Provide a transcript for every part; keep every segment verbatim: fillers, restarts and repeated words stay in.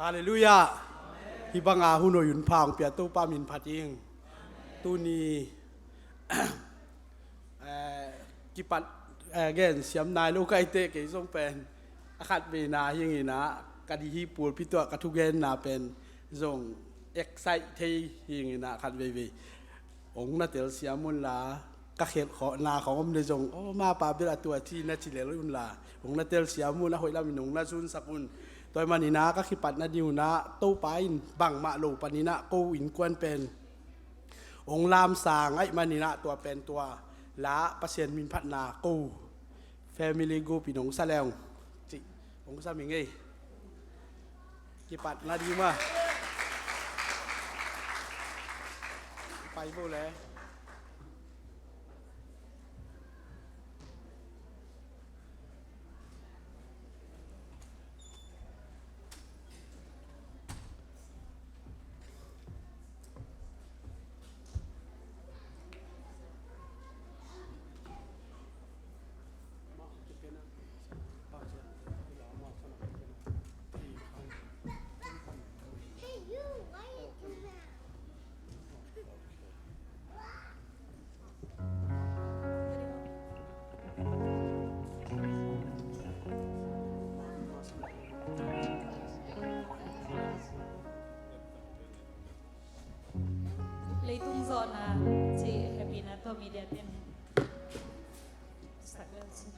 Halleluiah. Hih banga hun hoih hun pha hong pia Topa min phat ing. Tuni, eh, kipat, eh, gen siam nai lo ka hih teh kei zong pen a khat veina hi ing in ah, ka dih hi pulpit ah ka thugenna pen zong excite thei hi ing in ah khat veivei hong na telsiam un la, ka khelh khawhna khawng om le zong, aw, mapa bel a tua ci na ci lel un la, hong na telsiam un, a hoih lamin hong na zunsak un. Tua ahih manin ah ka kipatna ding un ah Topa in bangmah lo panin ah ko innkuan pen hong lamsang ahih manin ah tua pen tua la Pasian min phatna ko family group in hong sa leng cih hong sa ming ei. Kipatna ding mah. Pai bo le. Leitung zawhna cih hehpihna tawh media te'n sak lel cin.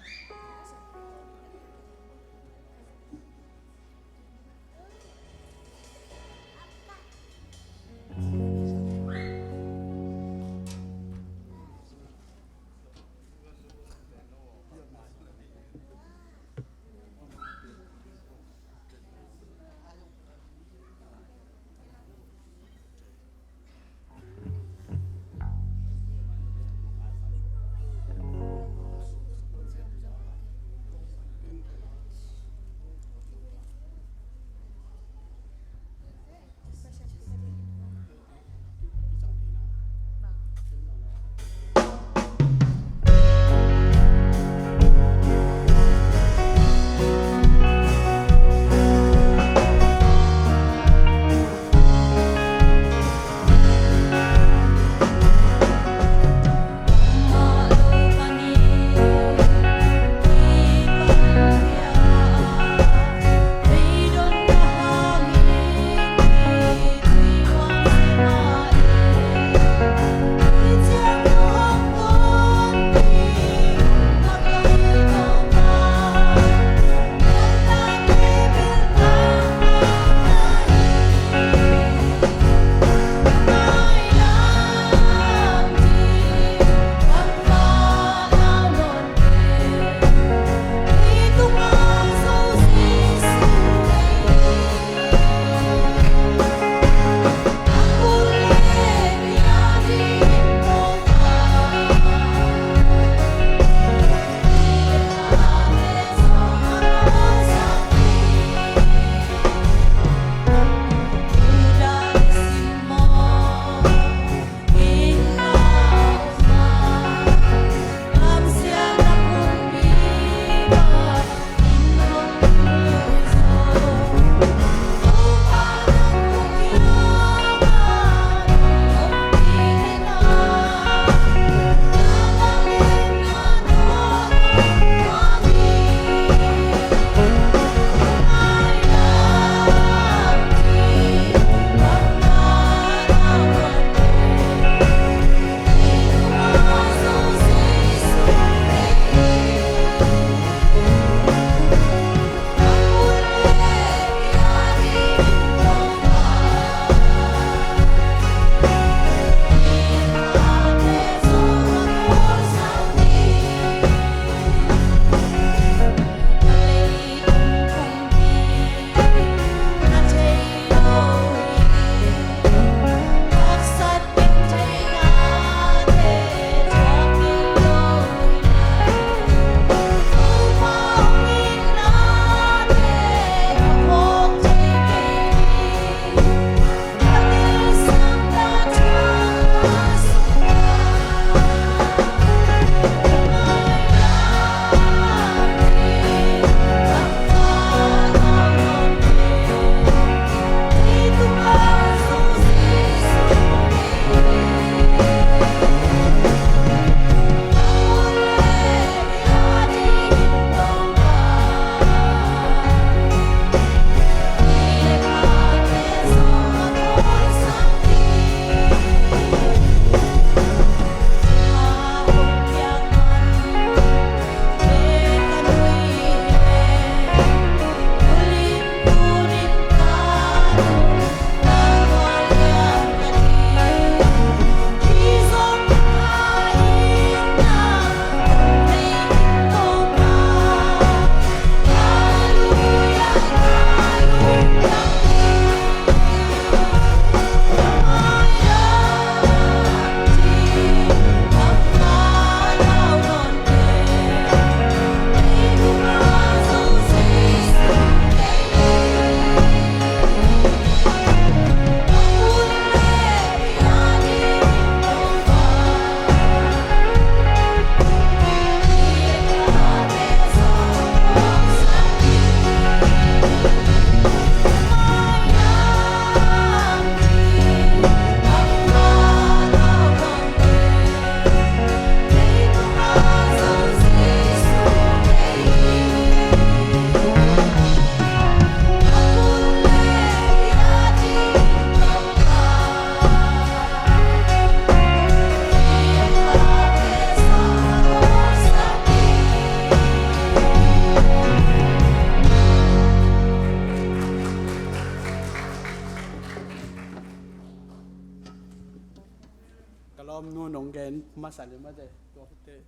Lawm nu nong gen masa le mate, tua khute.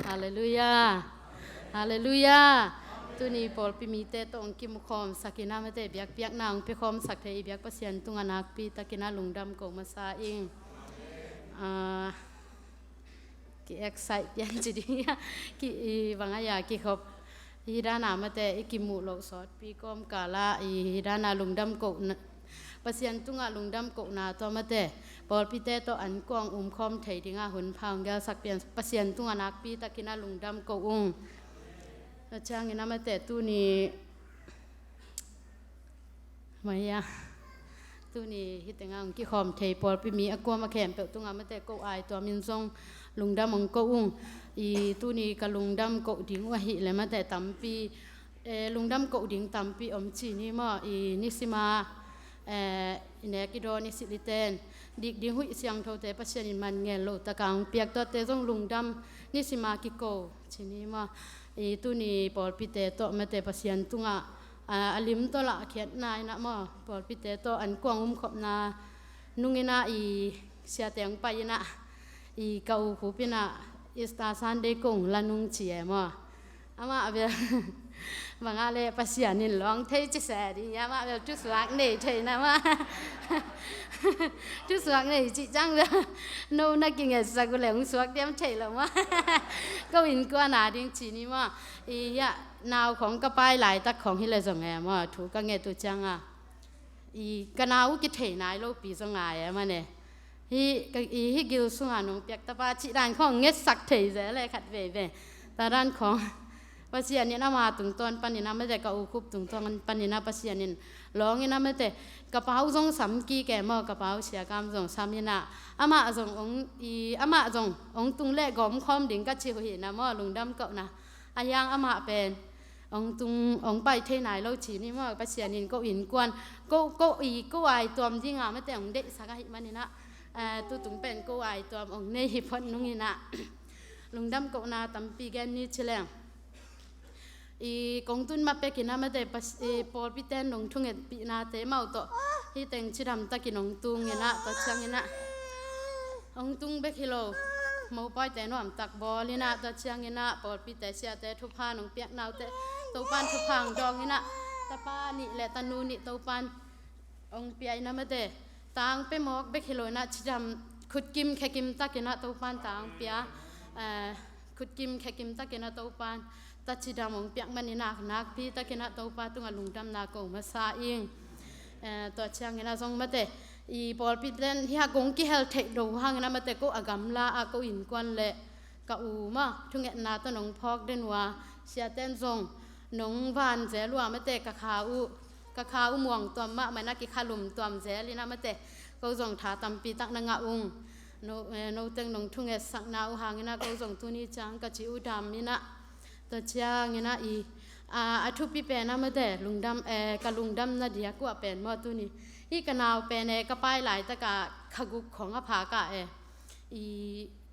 Halleluiah. Halleluiah. Tuni pawlpi mite tawh hong kimukhawmsak in a mate, biakpiakna hong piakhawmsak thei i biak Pasian tungah nakpi takin a lungdam ko masa ing. Ah, ki excite pian ci ding a, ki i bang a ya kikhop. Hi dana mate i kimuh loh sawtpi kawmkala i hi dana lungdam kohna, Pasian tungah lungdam kohna tua mate pawlpite tawh an kuang umkhawm thei dinga hun pha hong gelsak pian Pasian tungah nakpi takin a lungdam ko ung. Tua ciangin a mate tuni Maya. Tuni hi tenga hong kikhawm thei pawlpi mi a kuam a khempeuh tunga mate ko ai tua min zong lungdam hong ko ung. I tuni ka lungdam ko ding uh ahih le mate tampi, eh, lungdam ko ding tampi om ci ni maw. I nisima, eh, i nek i dawn i silh i ten dik ding huih siangthote Pasian in man ngel lo taka hong piak tuate zong lungdam nisima kiko ci ni maw. I tuni pawlpite tawh mate Pasian tungah a, a lim tawh lah a khiatna in a maw, pawlpite tawh an kuang umkhopna nung in a i siate hong pai in a i ka u khup in a Easter Sunday kong la nung ci e maw. Amah bel bang a le Pasian in lawng thei ci se ding, amah bel thusuak nei thei na maw. Thusuak nei cih ciang bel no na kingetsak uh le hong suak diam thei lo maw. Ko innkuan a ding ci ni maw. I hiah nau khong ka pai laitak khong hi le zong e maw, thu ka nget uh cianga i ka nau uh kithei nai lopi zong a e maw ne. Hi ka, i hi gil sunga nong piak tapa cih dan khong ngetsak thei ze le khat veve. Tua dan khong Pasian in ama tungtawn panin a mate ka u khup tungtawn panin a Pasian in lawng in a mate ka pau zong sam kik e maw, ka pau siakam zong sam in a amah zong ong i amah zong ong tung le gawm khawm ding ka ci uh hi na maw, lungdam kohna. A hiang amah pen ong tung, ong pai thei nai lo ci ni maw, Pasian in ko innkuan, ko, ko i, ko ai tuam dinga mate ong deihsak ahih manin a, eh, tutung pen ko ai tuam ong nei hi phot nung in a lungdam kohna tampi gen ni ci leng. I kong tun ma pekin a mate pas-, i pawlpiten nong thungetpihnate mau tawh hi teng cidam takin ong tung in a, tua ciangin a ong tung bek hi lo. Mopawite nuamtak bawl in a, tua ciangin a pawlpite siate thupha nong piak naute Topan thupha ong dawng in a, tapa nih le tanu nih Topan ong pia in a mate, tang pe mawk bek hi lo in a cidam khutkim khekim takin a Topan tang pia, eh, khutkim khekim takin a Topan ta cidam ong piak manin a nakpi takin a Topa tungah lungdamna ko masa ing. Eh, tua ciangin a zong mate i pawlpiten hi a kong kihel theih do hangin a mate ko a gamla a ko innkuan le ka u maw thungetna tawh nong phawk den uh a, siaten zong nong van zel uh a mate ka kha uh, ka kha uh muang tuam mahmah in a kikhalum tuam zel in a mate ko zong tha tampi tak na ngah ung. No, eh, no teng nong thungetsakna uh hangin a ko zong tuni ciang ka ci uh dam in a, tua ciangin a i, a, a thupi pen a mate lungdam, eh, ka lungdamna diak uh a pen maw tuni hi ka nau pen e ka pai laitaka kha guk khong a phak a e i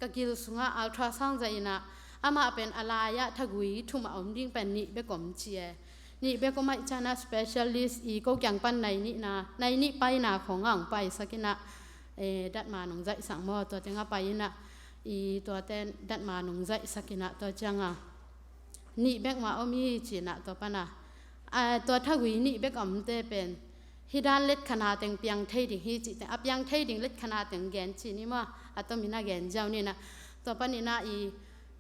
ka gil sungah ultrasound zah in a amah pen a lai-ah thagui thum a om ding pen nih bek om ci e. Nih bek om ahih ciangin a specialist i ko kiang pan nai nihna, nai nih paina khong a ong paisak in a, eh, datma nong zaihsak maw, tua teng a pai in a i tuate datma nong zaihsak in a tua cianga nih bek mah om hi ci in a tua pan a, a, tua thagui nih bek a omte pen hi dan letkhana teng piang thei ding hi cih teng, a piang thei ding letkhana teng gen ci ni maw, a tomin a gen ziau ni na. Tua panin a i,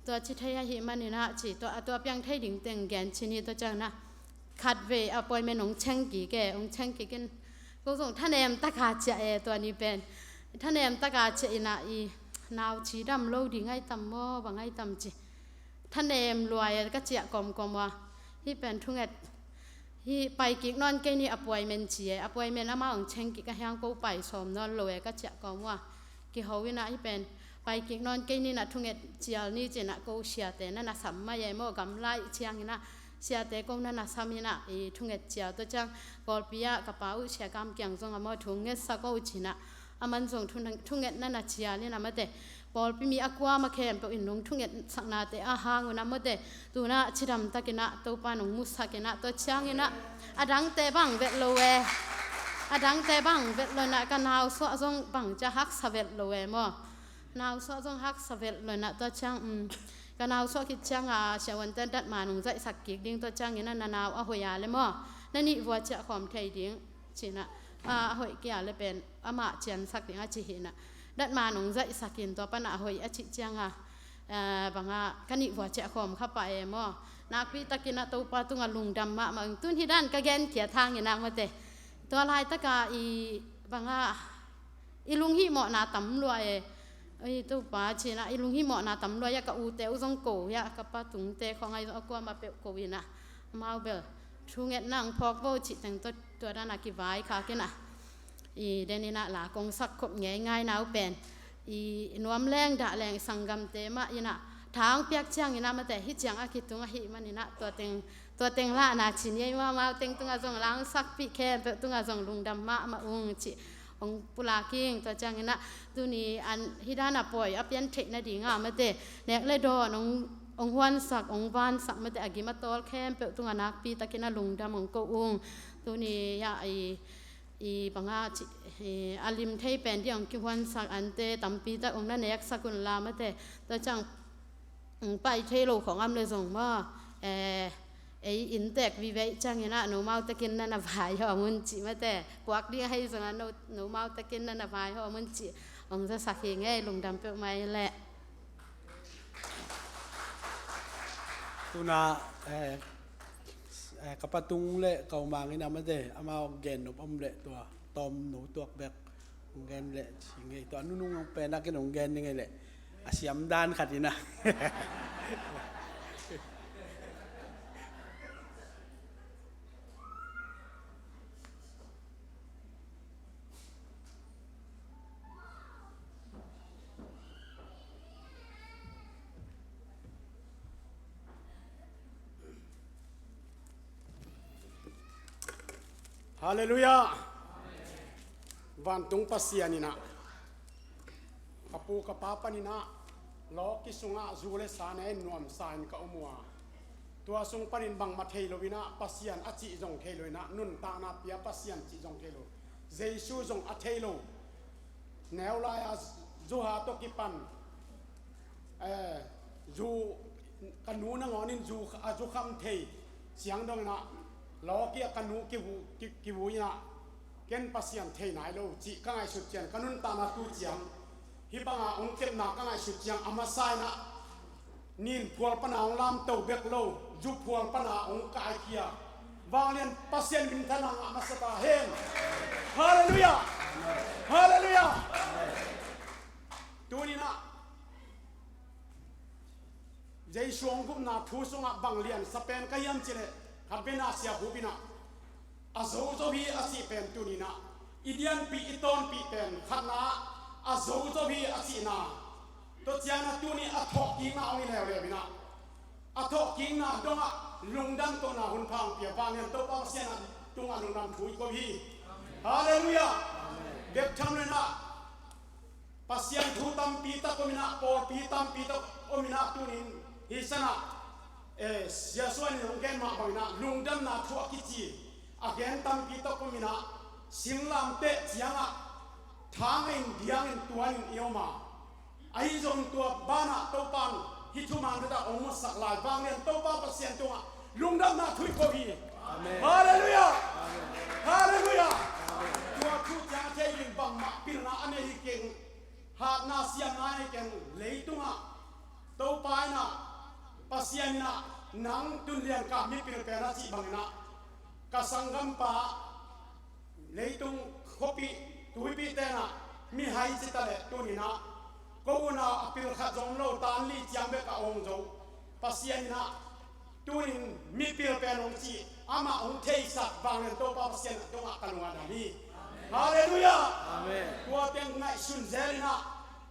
tua ci thei ahih manin a ci, tua, a tua piang thei ding teng gen ci ni, tua ciangin a khatvei appointment hong cheng kik e, hong cheng kik in ko zong thanem taka ciah e, tua ni pen thanem taka ciah in a i, nau cidam lo ding ai tam maw, bang ai tam ci. Thanem luai a ka ciah kawmkawm ua. Hih pen thunget, hih pai kik nawn kei ni appointment ci e. Appointment amah hong cheng kik a hiang ko pai sawm nawn lo e ka ciah kawm ua. Kiho in a hih pen pai kik nawn kei ni na thunget cial ni ci in a ko siate na na sam mai e maw, gamla i ciangin a siate ko na na sam in a i thunget cial tua ciang Kawlpi ah ka pa uh Sia Kam kiang zong a maw thu ngetsak o ci in a aman zong thu, thunget na na cial in a mate Pawlpi mi a kuama khempeuh in nong thungetsaknate a hang un ah mawte, tu-in ah cidam takin ah Topa nong musak in ah, tua ciangin ah a dangte bang vet lo e. A dangte bang vet lo in ah ka nausuah zong bang ci a haksa vet lo e maw. Nausuah zong haksa vet lo in ah tua ciang, um, ka nausuah khit ciang a siavuante datma nong zaihsak kik ding, tua ciangin ah na nau a hoih a le maw, na nih vua ciah khawm thei ding ci-in ah, a, a hoih kei a le pen amah ciansak ding a ci hi in ah, datma nong zaihsak in, tua pan ah a hoih a cih ciang a, a, bang a ka nih vua ciah khawm kha pah e maw. Nakpi takin ah Topa tungah lungdam mahmah ung. Tu-in hih dan ka genkhiat hangin ah mawte, tua laitak a i bang a i lunghihmawhna tam lua e. Oi Topa ci-in ah i lunghihmawhna tam lua a, ka ute uh zong ko hi a, ka pa tungte khawng ahi zong a kuama peuh ko in ah, amau bel thungetna hong phawk vo cih teng tua, tua dan a kivaikhak in ah, i den in ah la kong sak khop ngeingai nau pen, i nuam leng dah leng i sanggamte mah in ah tha hong piak ciangin ah mawte, hih ciang a kitung ahih manin ah tua teng, tua teng lahna ci ni ei maw. Amau teng tungah zong la hong sakpih khempeuh tungah zong lungdam mahmah ung cih hong pulak ing. Tua ciangin ah tuni an hih dan a pawi a pian theih nading a mawte, nek le dawn hong, hong huansak, hong vansak mawte, a gim a tawl khempeuh tungah nakpi takin ah lungdam hong ko ung. Tuni ah i, i bang a ci, i a lim thei pen ding hong kihuansak ante tampi tak hong na neksak un la mawte, tua ciang, um, pai thei lo khawng om le zong maw, eh, ei inntek vive ciangin ah nomau tekin na na vaihawm un cih mawte, puak ding ahi zong ah no, nomau tekin na na vaihawm un cih hong zasak hi ing ei, lungdam peuhmah ei leh. Tu-in ah, eh, eh, ka pa tung le ka u Mang in ah mawte, amau gen nop om leh tua tawm no tuak bek hong gen leh ci ngei, tua nunung pen a kin hong gen ni ngei leh a siam dan khat in ah. Halleluiah. Vantung Pasian in ah, ka pu ka pa panin ah lawki sungah zu le sa ne in nuamsa in ka om uh a, tua sung panin bangmah thei lo in ah, Pasian a cih zong thei lo in ah, nuntakna pia Pasian cih zong thei lo, Jesu zong a thei lo. Neu lai-a zuha tawh kipan, eh, zu, ka nu nangawn in zu, a zu kham thei ciang dong in ah, lawki ah ka nu kivu, ki, kivu in ah, ken Pasian thei nai lo cih ka ngaihsut ciang, ka nuntakna tu ciang hih banga hong kepna ka ngaihsut ciang, a masa in ah nin phual pana hong lamto bek lo, zu phual pana hong kaikhia. Vanglian Pasian minthanna ngah masa ta hen. Halleluiah. Halleluiah. Tuni in ah Jesu hong gupna thu sungah bang lian sa pen ka hiam cih leh, khat vei na sia hup in ah, a zo zo hi a cih pen tuni in ah i dianpih i tawnpih pen khatna ah a zo zo hi a cihna. Tua ciangin ah tuni a thawhkikna hong hi leuleu in ah, a thawhkikna dongah lungdam tawhna hun pha hong pia Vanglian Topa Pasian ah tungah lungdam thu i ko hi. Halleluiah. Bek tham lo in ah Pasian thu tampi tak om in ah, pawlpi tampi tak om in ah, tuni in hih san ah, eh, Sia Suan in hong gen mah bang in ah, lungdamna thu a kici a gen tampi tak om in ah, singlamteh ciangah thang in, diang in, tuan in i om a, ahi zong tua banah Topa in hih thuman taktak hong musak lai Vanglian Topa Pasian tungah lungdamna thu i ko hi. Amen. Halleluiah. Amen. Halleluiah. Amen. Tua thu ciang a thei ding bangmah pilna a nei hi keng, hatna siamna a nei keng. Leitungah Topa in ah, Pasian in ah nang tun lianka mipil pen a cih bang in ah, ka sanggampa leitung khuapih tuipihte in ah mihai ci ta leh tuni in ah, ko unau a pil khat zong om lo, tan li ciang bek a hong zo. Pasian in ah tuni in mipil pen hong ci, amah hong theisak Vanglian Topa Pasian tungah ka lung a dam hi. Halleluiah. Amen. Tua teng ngaihsun zel in ah,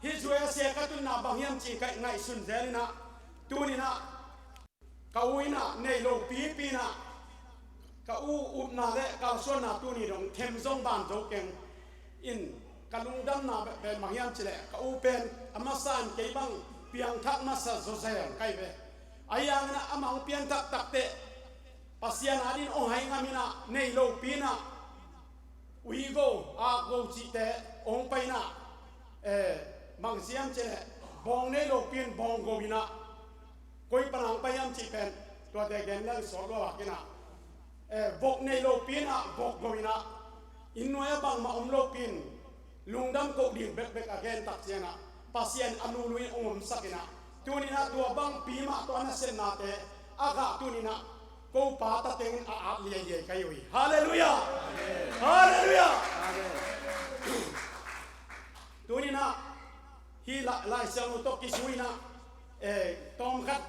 hih zu a sia ka tunna bang hiam ci ka ngaihsun zel in ah, tuni in ah ka u in ah nei lo pipi in ah, ka u upna le kalsuanna tuni dong them zong ban zo keng in, Ka lungdamna pen bang hiam cih leh ka u pen a masa in kei bang piangthak masa zawzel ka hi ve. Ahi hangin ah amah hong piangthak takteh Pasian adingin hong hai ngam in ah, nei lopi in ah, ui go, ak go cihte hong pai in ah, eh, bang hiam cih leh bawng nei lopi in bawng go in ah, koi pan hong pai hiam cih pen tuate gen leng sawt lua vak in ah, eh, vok nei lopi in ah vok go in ah, inn nuai ah bangmah om lopi in lungdam koh ding bekbek a gen tak ciangin ah, Pasian a lului in hong omsak in ah, tuni in ah tua bangpi mah tawh a nasepnate a gah tuni in ah ko pa ta tengin a at liailiai ka hi uh hi. Halleluiah! Halleluiah! Tuni in ah hih Lai, Lai Siangtho tawh kizui in ah, eh, tawmkhat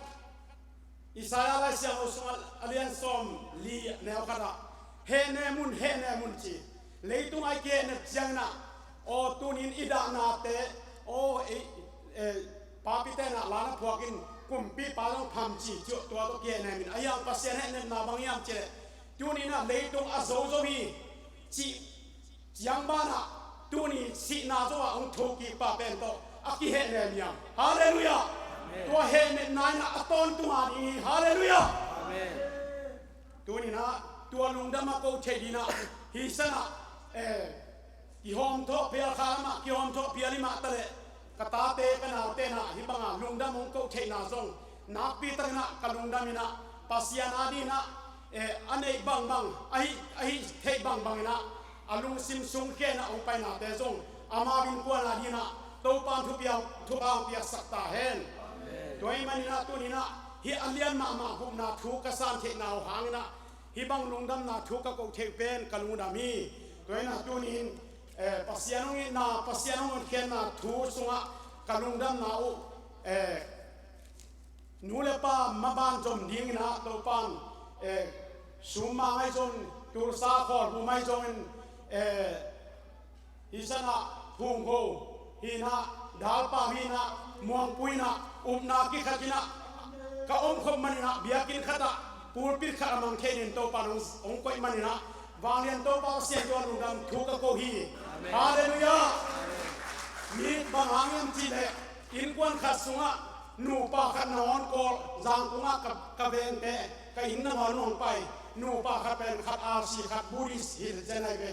Isaiah Lai Siangtho sungah a lian sawmli neu khat ah, "Hehnem un, hehnem un," ci. Leitung a i kihehnep ciangin ah, aw, tuni in i dahnate, aw, ei, eh, papite in ah la na phuak in, kumpipa zong pham ci, tua tawh kihehnem in. Ahi hang Pasian hehnepna bang hiam cih leh, tuni in ah leitung a zo zo hi cih ciang banah, tuni sihna zong ah hong thokikpa pen tawh a kihehnem hiam? Halleluiah! Amen. Tua hehnepna in ah a tawntung a ding hi. Halleluiah! Amen. Tuni in ah tua lungdam a ko theih ding in ah, hih san ah, eh, kihawmthawh phial kha lam ah, kihawmthawh phial hi mah ta leh, ka tate, ka naute in ah hih bang a lungdam hong ko theihna zong nakpi takin ah ka lungdam in ah, Pasian adingin ah, eh, a neih bangbang, a hih, a hih theih bangbang in ah, a lungsim sung khen ah hong painate zong amau innkuan adingin ah Topa'n thupha, thupha hong piaksak ta hen. Amen. Tua ahih manin ah tuni in ah hih a lian mahmah gupna thu ka san theihna uh hangin ah, hih bang lungdamna thu ka ko theih pen ka lungdam hi. Tua in ah tuni in, eh, Pasian hong itna, Pasian hong hotkhiatna thu sungah ka lungdamna uh, eh, nu le pa maban zom dingin ah Topa'n, eh, sum mang ahi zongin, tulsa khawl bum ahi zongin, eh, hih san ah Phunggo hi in ah, Dalpau hi in ah, Muangpu hi in ah, upna kikhat in ah ka om khop manin ah, biakinn khat ah, pulpit khat a mang thei dingin Topa'n hong, hong koih manin ah, Vanglian Topa Pasian tungah lungdam thu ka ko hi. Amen. Halleluiah! Mi bang hang hiam cih leh, innkuan khat sungah nupa khat nangawn kawl, Zangkong ah ka, ka vengte, ka inn nangawn hong pai, nupa khat pen khat R C, khat Buddhist hi zen ahi ve.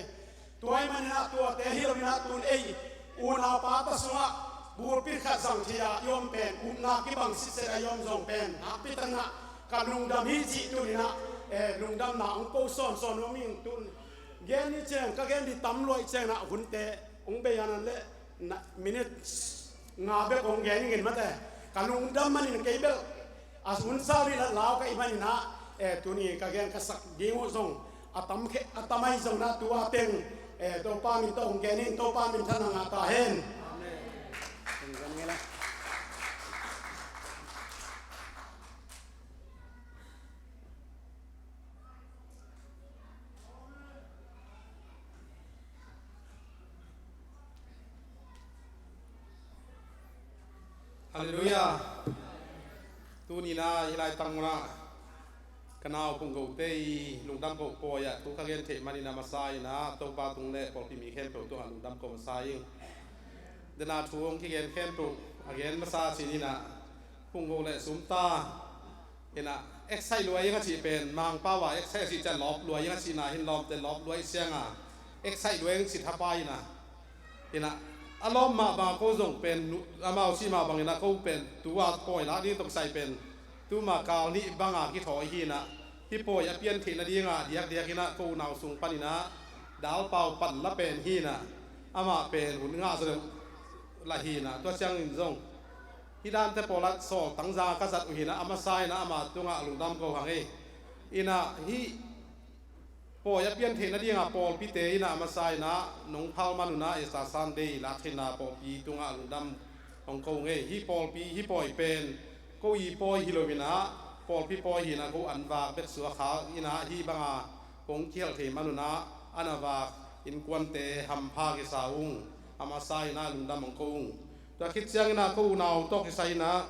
Tua ahih manin ah tuate hi lo in ah, tun ei unaupa ta sungah pulpit khat zang thei a i om pen, upna kibang sitset a i om zong pen nakpi takin ah ka lungdam hi cih tuni in ah, eh, lungdamna hong ko sawnsawn nuam ing. Tun gen ni ciang, ka gen ding tam lua ahih ciangin ah hunte hong bei a, nan leh na, minute nga bek hong gen ing in mate. Ka lungdam manin kei bel a hun sau ding lau ka hih manin ah, eh, tuni ka gen ka sak ding uh zong a tam khe, a tam ahi zongin ah tu a teng, eh, Topa min tawh hong gen in, Topa minthanna ngah ta hen. Amen. Halleluiah. Tuni in ah hih laitang munah ka nau Phunggo te i lungdam koh pawi ah thu ka gen theih manin a masa in ah Topa tung le pawlpi mi khempeuh tungah lungdam ko masa ing. Dena thu hong kigen khempeuh a gen masa cin in ah Phunggo le Sumta in ah excite lua ing a cih pen, Mangpau ah excite a cih ciang lawp lua ing a cihna hi in, lawmte lawp lua ih ciang a excite lua ing cih thapai in ah, in ah a lawp mah bang a ko zong pen, amau cih mah bangin ah ko pen tu a pawi lak ding tawh kisai pen tuma kal nih bang a kithawi hi in ah, hih pawi a pian theih nading a diakdiak in ah ko unau sung panin ah Dalpau pan la pen hi in ah, amah pen hun ngah zaw deuh lah hi in ah, tua ciangin zong hih dante pawl ah sawl tangza ka zat uh hi in ah, a masa in ah ama tungah lungdam ko hang ei. In ah hih pawi a pian theih nading a pawlpite in ah a masa in ah nong phal man un ah Easter Sunday lak theihna pawlpi tungah lungdam hong ko ung ei. Hih pawlpi, hih pawi pen ko i pawi hi lo in ah, pawlpi pawi hi in ah, ko an vak bek suak kha in ah, hih bang a kong kihel thei man un ah a na vak innkuante hampha kisa ung. A masa in ah lungdam hong ko ung. Tua khit ciangin ah ko unau tawh kisai in ah,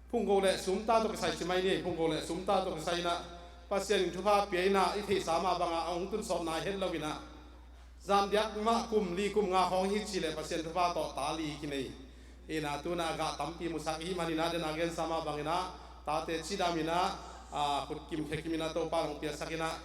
Phunggo le Sumta tawh kisai ci mai ni, Phunggo le Sumta tawh kisai in ah Pasian in thupha pia in ah, i theihsa mah bang a hong tun sawt nai het lo in ah, Zan diak mah kum li kum nga khawng hi ci leh Pasian thupha tawh ta li kinei. Inah tu-in ah gah tampi musak i hih manin ah, den a gensa mah bangin ah tate cidam inah, a, khut kim khe kim inah Topa hong piaksak inah,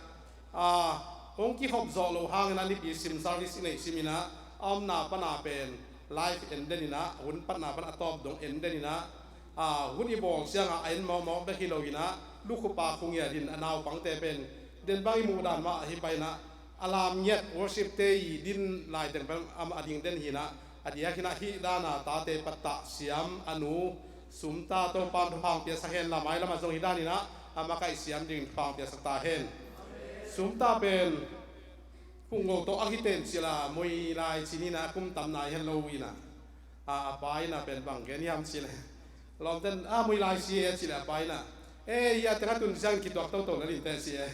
a, hong kikhop zawh loh hangin ah nipi sim service i neih sim inah, a omna pan a pen live en den inah, hun patna pan a tawp dong en den inah, a, hun i bawl ciangah a en mawkmawk bek hi lo inah, lukhupa khung ngiat in a naupangte pen den bang i muh dan mah ahi pah inah, a lam ngiat worship-te i din laiteng pen a ding den hi inah, a diak inah hih dan a tate pattah siam a nu Sumta Topa in thupha hong piaksak hen la, mailam ah zong hih dan inah a makaih siam ding thupha hong piaksak ta hen. Sumta pen Phunggo tawh a kiten cil a, Mui Lai ci-in ah kum tam nai het lo inah, a, a pa inah pen bang gen hiam cih leh, lawmten, a, Mui Lai ci e cih leh a pa inah, e, hih a teng a tun ciang kituak toto na lin teh ci e.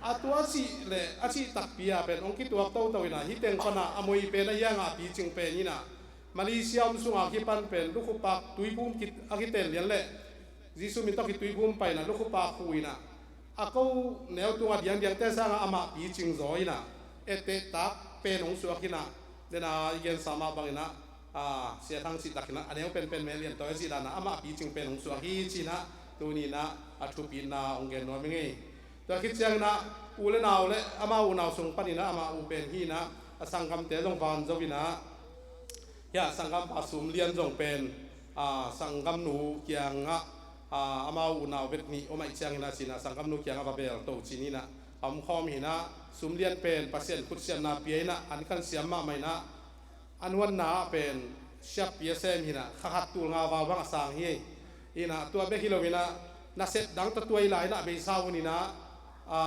A tua cih leh a cih takpi a pen hong kituak toto inah, hih teng pan a a mui pen a hiang a picing pen inah, Malaysia om sungah a kipan pen lukhupa tuiphum a kiten lian leh Jesu min tawh kituiphum pai inah lukhupa khu inah, a ko neu tungah diangdiangte sangah amah picing zaw inah, etteh tak pen hong suak inah, den a i gensa mah bangin ah, a, Sia Thang cih tak inah a neu penpen mel lian tawi a cih dan ah amah picing pen hong suak hi ci inah, tuni inah a thupitna hong gen nuam i ngei. Tua khit ciangin ah u le nau le amau unau sung panin ah amah u pen hi inah, a sanggamte zong van zo inah, hia sanggampa Sum Lian zong pen, a, sanggamnu kiangah, a, amau unau bek nih om ahih ciangin ah ci inah sanggamnu kiangah va beel to ci-in ah a omkhawm hi inah, Sum Lian pen Pasian khutsiamna pia inah an kan siam mahmah inah, a nuanna ah pen siappi a sem hi inah, kha khat tul nga val bang a sang hi. Inah tua bek hi lo inah, nasep dang tawh tuai lai inah a beisa hun inah, a,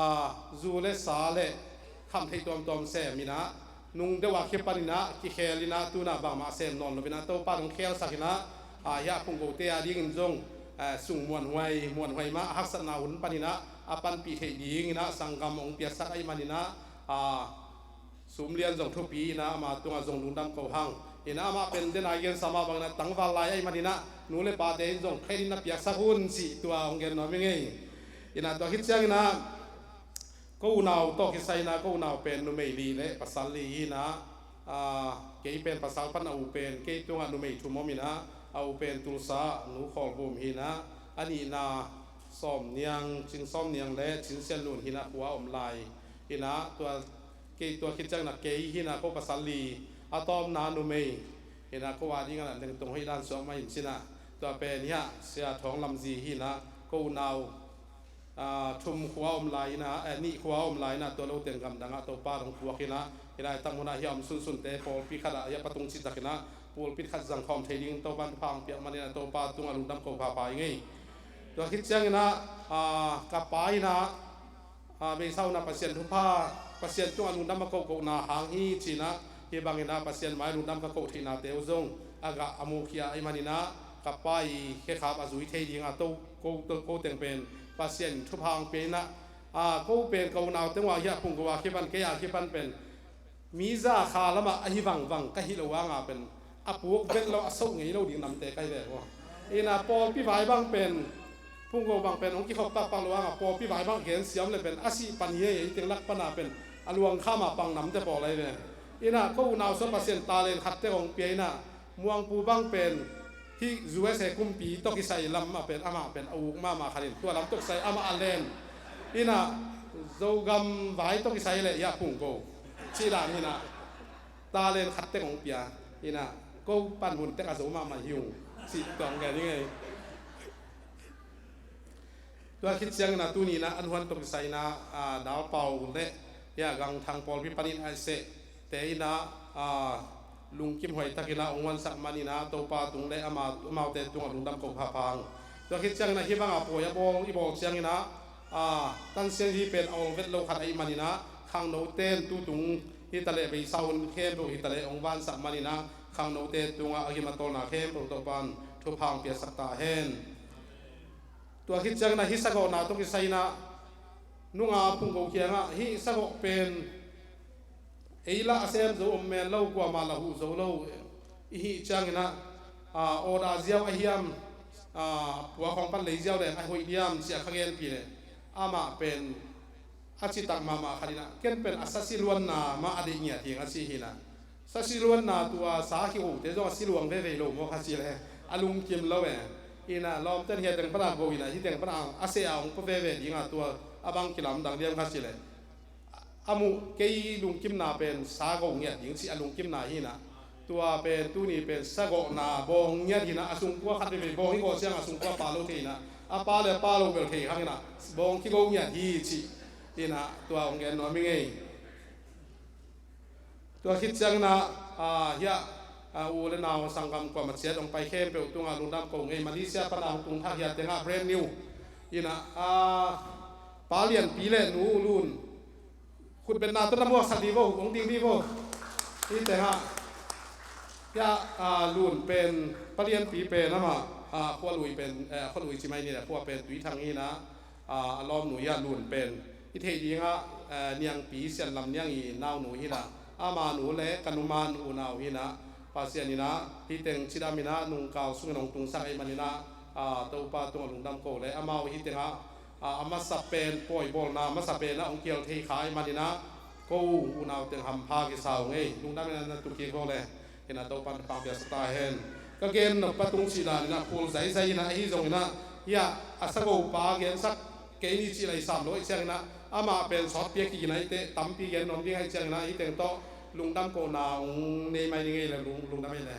zu le sa le khamtheih tuamtuam sem inah, nung deuh a kipan inah kikhel inah, tu-in ah bangmah sem nawn lo inah Topa in hong khelsak inah, a, hia Phunggote a dingin zong, a, sung muanhuai muanhuai mah, a haksatna hun pan inah a panpih theih ding inah sanggam hong piaksak ahih man inah, a, Sum Lian zong thupi inah ama tungah zong lungdam ko hang. Inah amah pen den a i gensa mah bangin ah tangval lai ahih man inah nu le pate in zong khen in na piaksak un cih tua hong gen nuam i ngei. Inah tua khit ciangin ah ko unau tawh kisai inah, ko unau pen numei li le pasal li hi inah, a, kei pen pasal pan, a u pen kei tungah numei thum om inah, a u pen Tulsa, Nu Khawlvum hi inah, a nihna Sawm Niang, Cin Sawm Niang le Cin Sian Lun hi inah, khua om lai inah, tua kei tua khit ciangin ah kei hi inah ko pasal li, a tawpna numei hi inah, ko a dingin ah lengtung hoih dan suak mah in ci inah, tua pen hia Sia Thawng Lam zi hi inah, ko unau, a, thum khua om lai inah, eh, nih khua om lai inah, tua lo teng gamdang ah Topa in hong puak inah, hih laitak mun ah hia om sunsunte pawlpi khat ah hia patung cih tak inah pulpit khat zang khawm thei ding Topa in thupha hong piak man inah Topa tungah lungdam ko phapha i ngei. Tua khit ciangin ah, a, ka pa inah, a, beisa hun ah Pasian thupha, Pasian tungah lungdam a kohkohna hang hi ci inah, hih bangin ah Pasian mai lungdam ka koh theihnate uh zong a gah a mukhia ahih man inah, ka pa i khekhap a zui thei ding a to, ko, to, ko teng pen Pasian thupha hong pia inah, a, ko pen ko unau teng uh a hia Phunggo a kipan, kei a kipan pen mi za kha lamah ahi vangvang ka hih loh hangah pen a puk vet lo, a soh ngei lo ding namte ka hi ve uh. Inah pawlpi vai bang pen, Phunggo bang pen hong kikhop pakpak loh hangah pawlpi vai bang gen siam le pen a sih pan hi ei, ei teng lak pan a pen a luang kham a pang namte pawl ahi ve. Inah ko unau sung Pasian talent khat tek hong pia inah, Muangpu bang pen hih U S A kumpi tawh kisai lam ah pen amah pen a uk mahmah khat in, tua lam tawh kisai amah a len inah, Zogam vai tawh kisai le hia Phunggo cih dan hi inah, talent khat tek hong pia inah, ko panmun tek a zo mahmah hi ung cih tua hong gen i ngei. Tua khit ciangin ah tuni inah an huan tawh kisai inah, a, Dal Pau le hia Gang Thang pawlpi panin a sehte inah, a, lungkim huai takin ah hong huansak man inah Topa tung le ama, amaute tungah lungdam ko phapha hang. Tua khit ciangin ah hih bang a pawi a bawl i bawl ciangin ah, a, Tan Siang Hi pen a ol vet lo khat ahih man inah khangnote in tutung hi ta leh, beisa hun khempeuh hi ta leh hong vansak man inah khangnote tungah a gim a tawlna khempeuh Topa in thupha hong piaksak ta hen. Tua khit ciangin ah hih sagawhna tawh kisai inah nunga Phunggo kiangah hih sagawh pen ei lah a sem zo om men lo, kuamah lah huh zo lo i hih ciangin ah, a, order ziau ahi hiam, a, pua khawng pan lei ziau leng a hoih diam ci a ka genpih leh, amah pen a citak mahmah khat in ah, ken pen a sa siluanna mah a deih ngiat ding a ci hi in ah. Sa siluanna tua sa kihote zong a siluang veve lo maw kha ci le, a lungkim lo e. In ah lawmten hia teng pana go in ah, hi teng pana a seh a hong pua veve ding a, tua a bang kilamdang diam kha ci le, a muh kei lungkimna pen sa go ngiat ding ci a lungkimna hi in ah. Tua pen tuni pen sa gawhna bawng ngiat hi in ah, a sungkua khat veve bawng hi gawh ciang a sungkua pa lo thei in ah, a pa le a pa lo bel thei hang in ah, bawng kigo ngiat hi ci in ah, tua hong gen nuam hi ngei. Tua khit ciang in ah, ah, hiah, ah, u le nau sanggam kuamah ciat hong pai khempeuh tungah lungdam ko ngei. Malaysia pana hong tung thak hia tengah brand new in ah, ah, Pa Lianpi le Nu Lun khutbetna tawh na muaksak dih vo, hong ding dih vo. Hi tengah hiah, ah, Lun pen, Pa Lianpi pen amah, ah, khualui pen, eh, khualui ci mai ni le, khua pen Tuithang hi in ah, ah, a lawmnu hiah Lun pen i theih dingah, eh, Niangpi Sianlam Niang i naunu hi in ah, ama nu le ka numa nu unau hi in ah, Pasian in ah hi teng cidam in ah nungkau sungin hong tungsak ahih man in ah, ah, Topa tungah lungdam ko le amau hi tengah, ah, a masa pen pawibawlna a masa pen ah hong kial thei kha ahih man in ah, ko unau teng hampha kisa uh ngei, lungdam in ah na tu kik vo le. Hi in ah Topan pang piaksa ta hen. Ka gen nop patung cih dan in ah phul zaizai in ah, ahi zong in ah, hiah a sagopa gensak kei ni cih lai sam lo ahih ciang in ah, amah pen sawt piak kik in ah, hi teh tampi gen nuam ding ahih ciang in ah, hi teng tawh lungdam kohna hong nei mai ni ngei le, lung, lungdam hi le.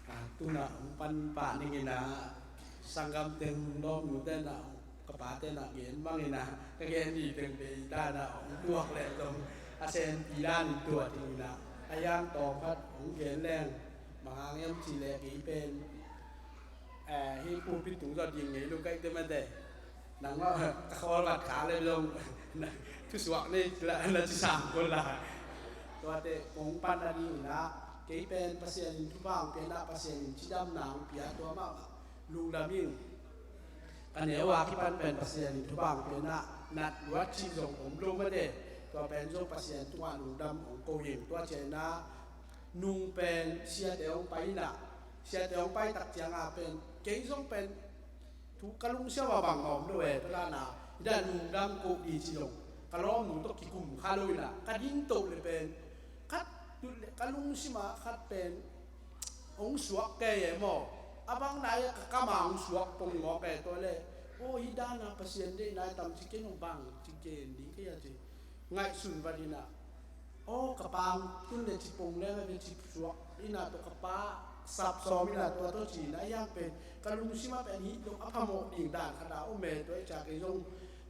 Ah, tu in ah hong pan pah ning in ah, sanggam teng lawmnu ten ah, ka pa ten ah gen bang in ah, ka gen dih teng bei ta in ah hong tuak leh zong a senpi dan in tuat hi in ah, a hiang tawm khat hong gen leng bang hang hiam cih leh kei pen, eh, hih pulpit tung zawh ding ngei lo ka hih teh mate. Nang mah ka khawl vat kha le zong thusuak nei la na ci sam kul la. Tuate kong pan a ding in ah, kei pen Pasian in thupha hong pia in ah, Pasian in cidamna hong pia, tua mahmah lungdam ing. Ka neu a kipan pen Pasian in thupha hong pia in ah, nat luat cih zong om lo mate. Tua pen zong Pasian tungah lungdam hong ko ing. Tua ciang in ah, nung pen siate hong pai in ah, siate hong pai tak ciang a pen kei zong pen thu ka lungsim a bang a om lo e, tua dan a, hi dan lungdam ko dih ci zong ka lawmnu tawh kikum kha lo in ah, ka ding toh le pen khat tu le ka lungsim a khat pen hong suak kei e maw. A bang nai ka kam a hong suak pong mawk e, tua le, aw, hi dan a Pasian deihna hi tam ci, ken hong bang ci gen ding kei a ci. Ngaihsun vat in ah, aw, ka pa hong tun le ci pong leng a ve ci suak in ah, tua ka pa sap sawm in ah, tua tawh ci in ah, a hiang pen ka lungsim a pen hih dong a phamawh ding dan khat a om e, tua hi ciang kei zong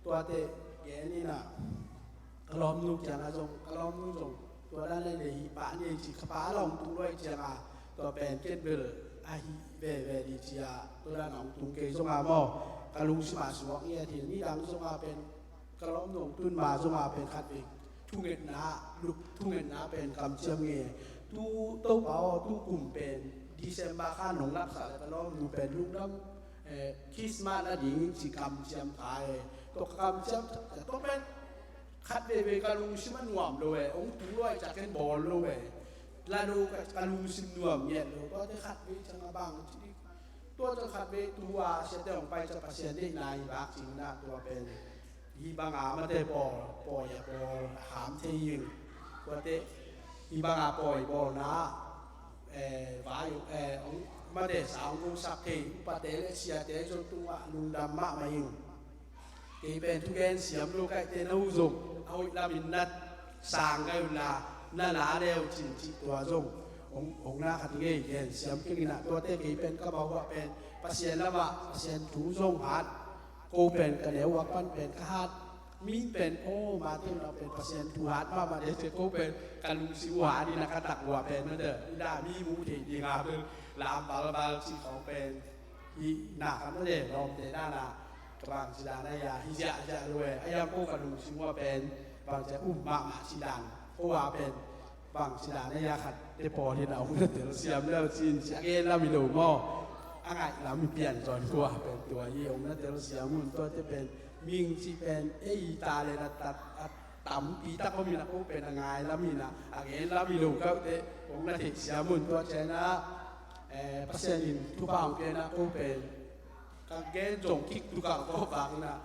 tuate gen in ah, ka lawmnu kiangah zong, ka lawmnu zong tua dan le le hih pa ni ei ci, ka pa la hong tung luai ciangah, tua pen ken bel ahi veve dih ci-a, tua dan a hong tung kei zong a maw, ka lungsim a suak ngiat hi. Nidang zong a pen ka lawmnu hong tun ma zong a pen khatvei thungetna, lup thungetna pen kamciam ngei. Tu Topa aw, tu kum pen December kha nong laksak le ka lawmnu pen lungdam, eh, Christmas na ding ci kamciam ka e. Tua ka kamciam, tua pen khat veve ka lungsim a nuam lo e, hong tung luai ciang ken bawl lo e. La lo ka, ka lungsim nuam ngiat lo, tuate khat vei ciang a bang ci ding. Tua ciang khat vei tu a siate hong pai ciang Pasian deihna hi vak cing na, tua pen hi bang a mate pawl, pawi a pawl ham thei ing. Tuate hi bang a pawi bawlna, eh, vai, eh, hong, mate sa hong sak thei, upate le siate zong tungah lungdam mahmah ing. Kei pen thugen siam lo ka hih teh na uh zong a hoih lamin na sang ka hi uh la, na la leu cin cih tua zong hong, hong na khat ngei gen siam keng in ah, tuate kei pen ka bauh ah pen Pasian lamah Pasian thu zong hat, ko pen ka neu ah pan pen ka hat, min pen aw, mate unau pen Pasian thu hat mahmah deh ci, ko pen ka lungsim uh hat in ah ka tak uh ah pen mate, i dah mi mu thei ding a pen lam balbal cih khawng pen. Hih na khat mate lawmte dan a, ka bang ci dan a ia, hi ziahziah lo e, a iang ko ka lungsim uh a pen bang ci a um mahmah ci dan, ko a pen bang ci dan a ia khat te pawl hi na hong na telsiam leu cin ci a gen lam hi lo maw. A ngaih lam hi pian zawn ko a pen tua hi hong na telsiam un, tuate pen ming ci pen ei ta le na tat a tampi tak om hi na, ko pen a ngai lam hi na, a gen lam hi lo ka uh te hong na theihsiam un, tua ciang a, eh, Pasian in thupha hong pia na ko pen Ka gen zong kik tukah kawvak inah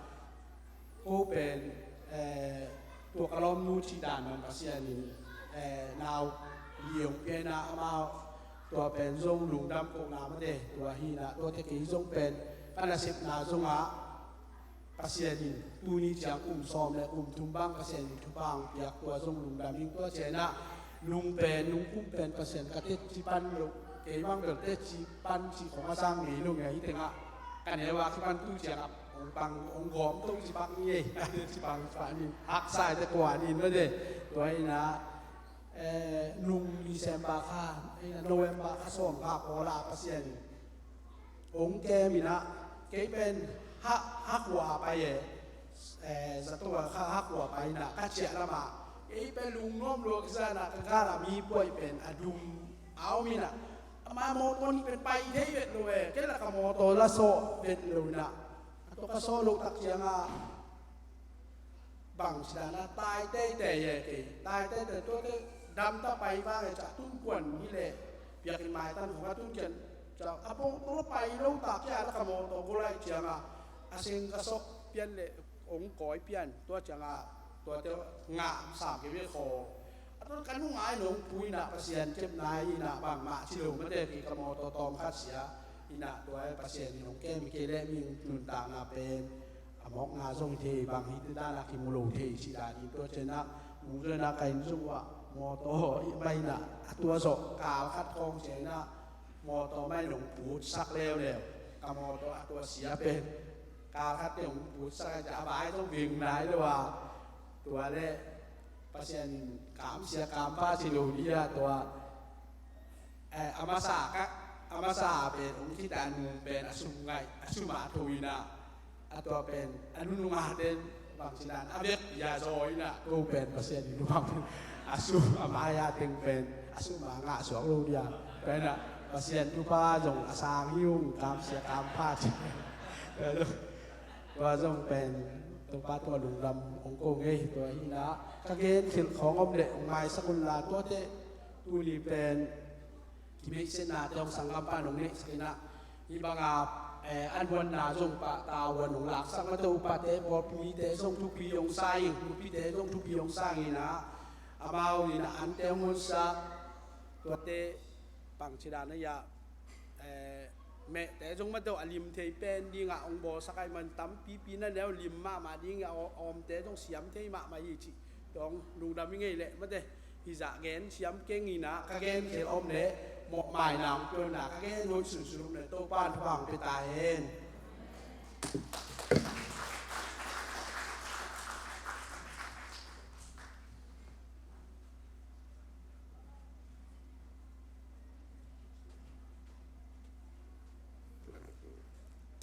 ko pen, eh, tua ka lawmnu cih dan man Pasian in, eh, nau liang pian ah amau tua pen zong lungdam kohna mate tua hi inah tuate kei zong pen ka nasepna zongah Pasian in tuni ciang kum sawm le kum thum bang Pasian in thupha hong piak tua zong lungdam ing. Tua cianah nung pen nung kum pen Pasian ka tetci pan lo kei bang bel tetci pan cih khong a sang ngei lo ngai tengah ka neu a kipan tu ciangah hong pang hong gawm to ci pak ni ei. Ci pang ci pak ni haksa te kuan in mate tua inah, eh, nung December kha, eh, November kha sawm kha kawla Pasian in hong kem inah kei pen ha, ha khua a pai e, eh, zato a kha ha khua a pai inah ka ciah lamah kei pen lungnuam lua kisa inah ka kala mi puai pen a dum a om inah ama mawtaw nih pen pai thei vet lo e. Kei la ka mawtaw la sawh vet lo inah a tua ka sawh loh tak ciangah bang ci dan a tai teitei e kei tai teitei tuate damta pai vang e ca tun kuan hi leh biakinn maitan khong a tun kian ca a pawng tawh pai lo tak kia la ka mawtaw golaih ciangah a seng ka sawh pian le ong kawi pian tua ciangah tuate ngah sam kei ve khaw. A tua ka nungai nong pu inah Pasian kepna inah bangmah ci lo mate kei ka mawtaw tawm khat sia inah tua Pasian in nong kem kei le mi nuntakna pen a mawkna zong hi thei bang hi te dana kimu lo thei cih danin tua cianah mungzuanah ka inn zong uah mawtaw i bainah a tua zawh kal khat khawng cianah mawtaw mai nong putsak leuleu ka mawtaw a tua sia pen kal khat te hong putsak a vai zong ving nai lo a tua le Pasian in kamsia kampha ci lo dia tua. Eh, a masa ka a masa pen hong khita a nung pen a sum ngaih a sum a tho inah a tua pen a nunung a ten bang sinan a vek ya zaw inah ko pen Pasian in bang a sum a maya teng pen a sum a ngah suak lo dia pen a Pasian tupa zong a sang hi ung kamsia kampha ci. Tua zong pen Topa tua lungdam hong ko ngei tua hinah ka gen khilh khawng om leh hong maisak unla tuate tuni pen kibeihsiatnate hong sanggam pan hong neihsak inah hi banga, eh, an huanna zong pah tahuan hong laksak mate upate pawlpite zong thupi hong sa ing nupite zong thupi hong sa inah amau inah ante hong honsak tuate pangcidan a iah, eh, mehte zong mate uh a lim thei pen dingah hong bawlsak ahi man tampipi na neu lim mahmah dingah a awmte zong siam thei mahmah hi cih dong lungdam i ngei leh mate hizah gen siam keng inah ka gen khel om leh mawhmaina hong pia unah ka gen hoih sunsun om leh Topa in thupha hong pia ta hen.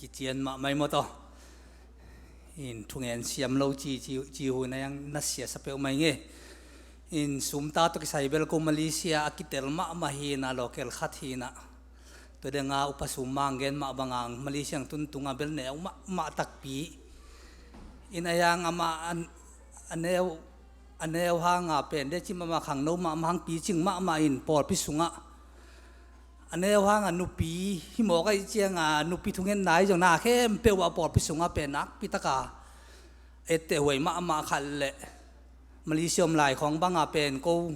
Kician mahmah i maw taw. In thungen siam lo ci, ci, ci hu na yang na sia sa peuh mai nge. In sumta tawh kisai bel ko Malaysia a kitel mahmah hi na local khat hi na. Tua denga upa sum mang gen mah bangang Malaysia ang tuntunga bel neu mahmah takpi. In a yang ama an, a neu a neu hanga pen de cim ama khangno mahmah hang picing mahmah in pawlpi sungah a neu hanga nupi himawk ahi cianga nupi thungetna ahi zong na khempeuh ah pawlpi sungah pen nakpitaka etteh huai mahmah khat leh Malaysia om lai khawng banga pen ko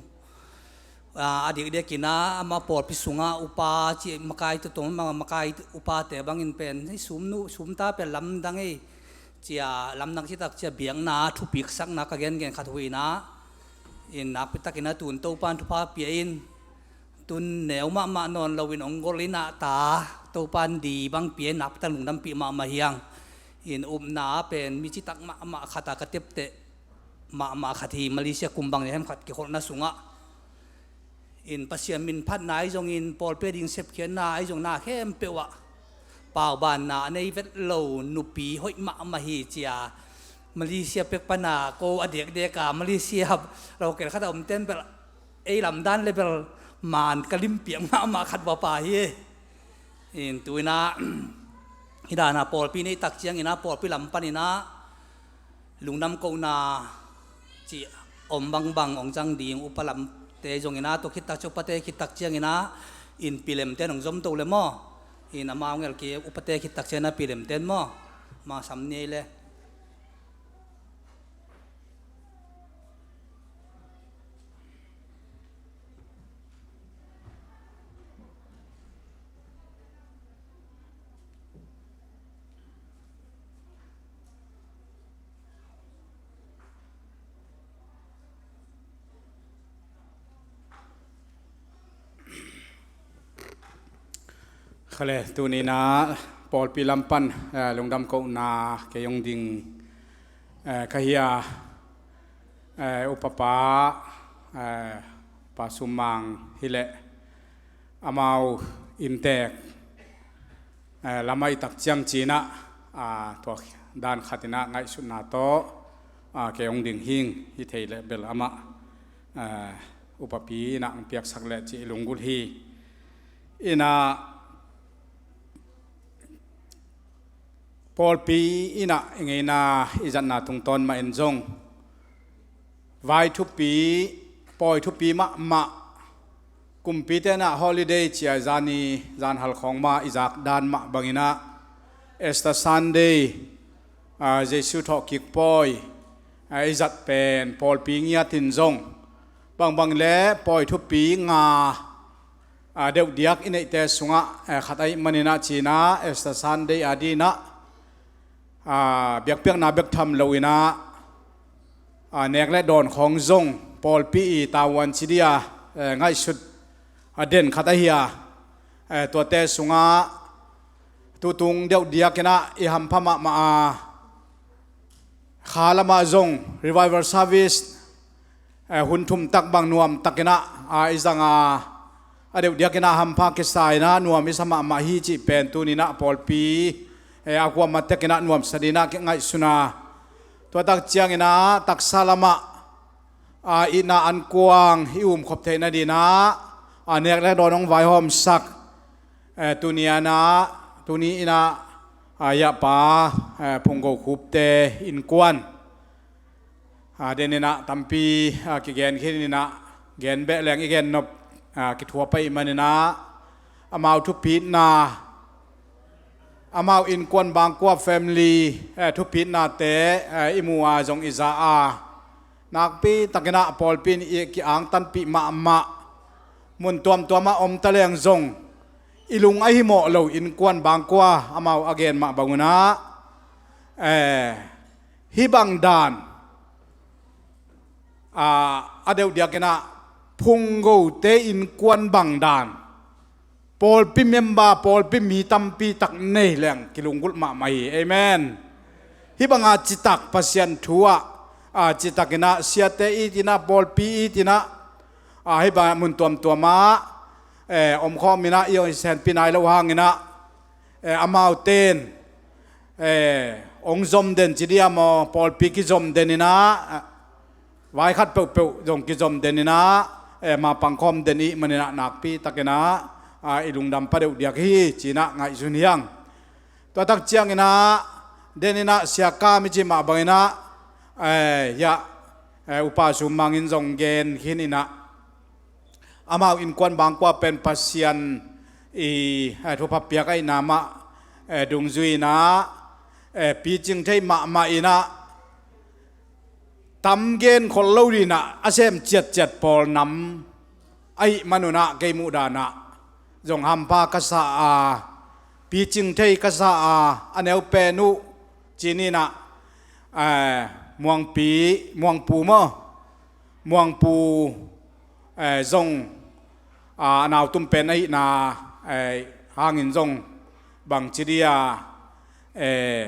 a dikdek ina ama pawlpi sungah upa ci makai tutung makai upate bangin pen hei sumnu sumta pen lamdang ei cia lamdang citak cia biakna thupiksakna ka gengen khat huina in nakpitak ina tun Topan thupha pia in tun neu mahmah nawn loin ong gol ina ta Topan di bang pia in nakpitak lungdampih mahmah hiang in upna pen mi citak mahmah khata ka tepteh mahmah khat hi Malaysia kumbang hem khat kikholhna sungah in Pasian min phatna ahi zongin pawlpi ding sepkhiatna ahi zong na khempeuh ah paubanna a nei vet lo nupi hoih mahmah hi cia Malaysia pek pana ko a dekdeka Malaysia local khat a omten bel ei lamdan le bel man ka limpiak mahmah khat vapa hi. In tuina hidana pawlpi nei tak ciangina pawlpi lam panina lungdam kohna ci om bangbang ong cang ding upa lamte zongina tua khittak cia upate khittak ciangina in pilemte nong zom to le maw In amau ngelh kei upate khit tak ciang a pilemten maw, amau sam ni ei le. Khale, tuni-in ah pawlpi lam pan, eh, lungdam kohna kei hong ding, eh, ka hi a, eh, upapa, eh, Pa Sum Mang hi leh amau inntek, eh, lam ahih tak ciang ci-in ah, ah, tua dan khat in ah ngaihsutna tawh, ah, kei hong ding hing, hi thei leh bel amah, eh, upapi in ah hong piaksak leh ci-in i lunggulh hi. In ah pawlpi in ah i ngeina i zatna tungtawn mah in zong vai thupi, pawi thupi mahmah, kumpite in ah holiday ci-a zani zan hal khawng mah i zak dan mah bangin ah Easter Sunday, ah, Jesu thawhkik pawi, ah, i zat pen pawlpi ngiat in zong bangbang le pawi thupi nga, ah, deuhdiak i neihte sungah, eh, khat ahih manin ah ci-in ah Easter Sunday a dingin ah, ah, biakpiakna bek tham loin ah, ah, nek le dawn khawng zong pawlpi i tavuan ci ding a, eh, ngaihsut a den khat ahi a, eh, tuate sungah tutung deuhdiak in ah i hampha mahmah a, kha lamah zong revival service, eh, hun thum tak bang nuam takin ah, ah, i zang a, a deuhdiak in ah hampha kisa in ah nuam i sa mahmah hi cih pen tuni-in ah pawlpi, eh, a kuamah tek in ah nuamsa dingin ah kingaihsun a, tua tak ciangin ah taksa lamah, ah, itna ankuang i umkhop theih nadingin ah, ah, nek le dawn hong vaihawmsak, eh, tuni-in ah, tuni-in ah, ah, Yahpa, eh, Phunggo Khupte innkuan, ah, den in ah tampi, ah, kigen khin in ah, gen beh leng i gen nop, ah, kithuah pah ahih manin ah, amau thupitna, amau innkuan bangkua family, eh, thupitnate, eh, i mu a zong i za a, nakpi takin ah pawlpi in i ki-angtanpih mahmah, mun tuamtuam ah om ta leng zong i lung a himawh lo innkuan bangkua amau a gen mah bangun ah, eh, hih bang dan, ah, a deuhdiak in ah Phunggote innkuan bang dan, pawlpi member, pawlpi mi tampi tak nei leng kilunggulh mahmah hi. Amen. Hih bang a citak Pasian thu ah, ah, citak in ah siate it in ah, pawlpi it in ah, ah, hih bang a mun tuamtuam ah, eh, omkhawm in ah i hong senpi nai loh hangin ah, eh, amaute in, eh, hong zom den ci ding a maw, pawlpi kizom den in ah, eh, vai khat peuhpeuh zong kizom den in ah, eh, mapang khawm den i hih manin ah nakpi takin ah, ah, i lungdam pah deuhdiak hi ci-in ah ngaihsun hi hang. Tua tak ciangin ah den in ah Sia Kam i cih mah bangin ah, eh, Yah, eh, Upa Sum Mang in zong gen khin in ah, amau innkuan bangkua pen Pasian i, eh, thupha piak ahihna mah, eh, dungzui in ah, eh, picing thei mahmah in ah, tam gen khol lo dingin ah a sem ciatciat pawl nam ahih manun ah kei muhdan ah zong hampha ka sa a, picing thei ka sa a, a neu pen uh ci-in ah, eh, Muangpi, Muangpu maw, Muangpu, eh, zong, ah, a nau tum pen ahihna, eh, hangin zong bangci ding a, eh,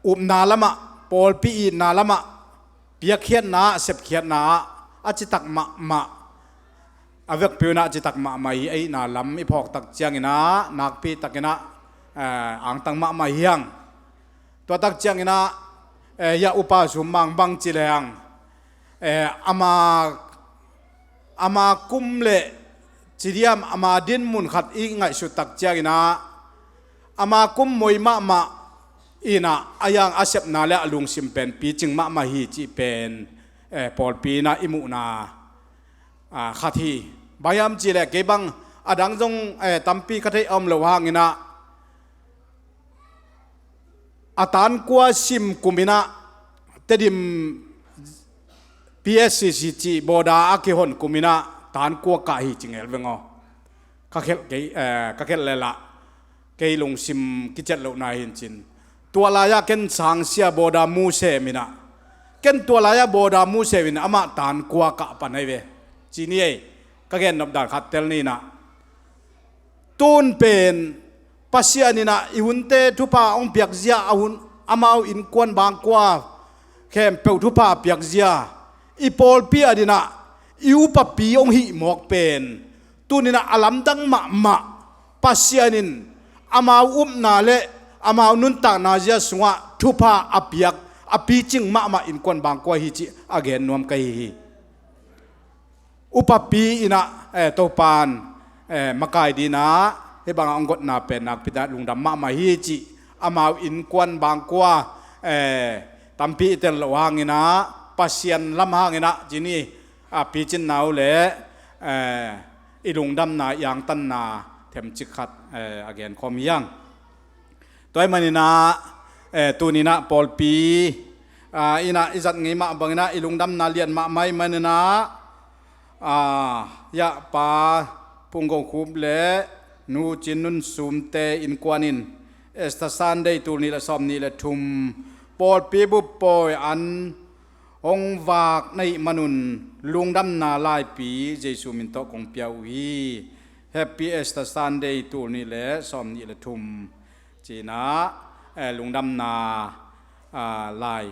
upna lamah, pawlpi itna lamah, piakkhiatna ah, sepkhiatna ah a citak mahmah, a vekpi un ah citak mahmah hi ahihna lam i phawk tak ciangin ah nakpi takin ah, eh, angtang mahmah hi hang. Tua tak ciangin ah, eh, Yah Upa Sum Mang bangci leng, eh, ama, ama kum le ci ding a, ama dinmun khat i ngaihsut tak ciangin ah, ama kum moi mahmah in ah, a yang a sepna le a lungsim pen picing mahmah hi cih pen, eh, pawlpi in ah i muhna, ah, khat hi. Bang hiam cih leh kei bang A dang zong, eh, tampi ka theih a om loh hangin ah, a tankua sim kum in ah, Tedim P S C C cih border a kihon kum in ah tankua kah hi ci ngel veng aw. Ka khelh kei, eh, ka khelh lel ah kei lungsim kiciat lohna hi in cin. Tua lai-ah ken sangsia border mu sem in ah, ken tua lai-ah border mu sem in ah amah tankua kah pan ahi ve ci ni ei. Ka gennop dan khat tel ni in ah, tun pen Pasian in ah i hunte thupha hong piakzia, a hun, amau innkuan bangkua khempeuh thupha piakzia, i pawlpi adingin ah i upapi hong hih mawk pen tuni in ah a lamdang mahmah. Pasian in amau upna le amau nuntakna zia sungah thupha a piak, a picing mahmah innkuan bangkua hi cih a gen nuam ka hi hi. Upapi in ah, eh, Topan, eh, makai dingin ah hih bangah hong gotna pen nakpi takin lungdam mahmah hi cih, amau innkuan bangkua, eh, tampi i tel loh hangin ah Pasian lam hangin ah ci ni, a picinna uh le, eh, i lungdamna, i angtanna themcik khat, eh, a genkhawm hi hang. Tua ahih manin ah, eh, tuni in ah pawlpi, ah, in ah i zat ngei mah bangin ah i lungdamna lian mahmah ahih manin ah, ah, ya Pa Phung Go Khup le Nu Cin Nun Sumte innkuan in Easter Sunday tul nih le sawm nih le thum pawlpi bup pawi an hong vak na hih manun lungdamna laipi Jesu min tawh kong pia uh hi. Happy Easter Sunday tul nih le sawm nih le thum. Ci-in ah, eh, lungdamna, ah, lai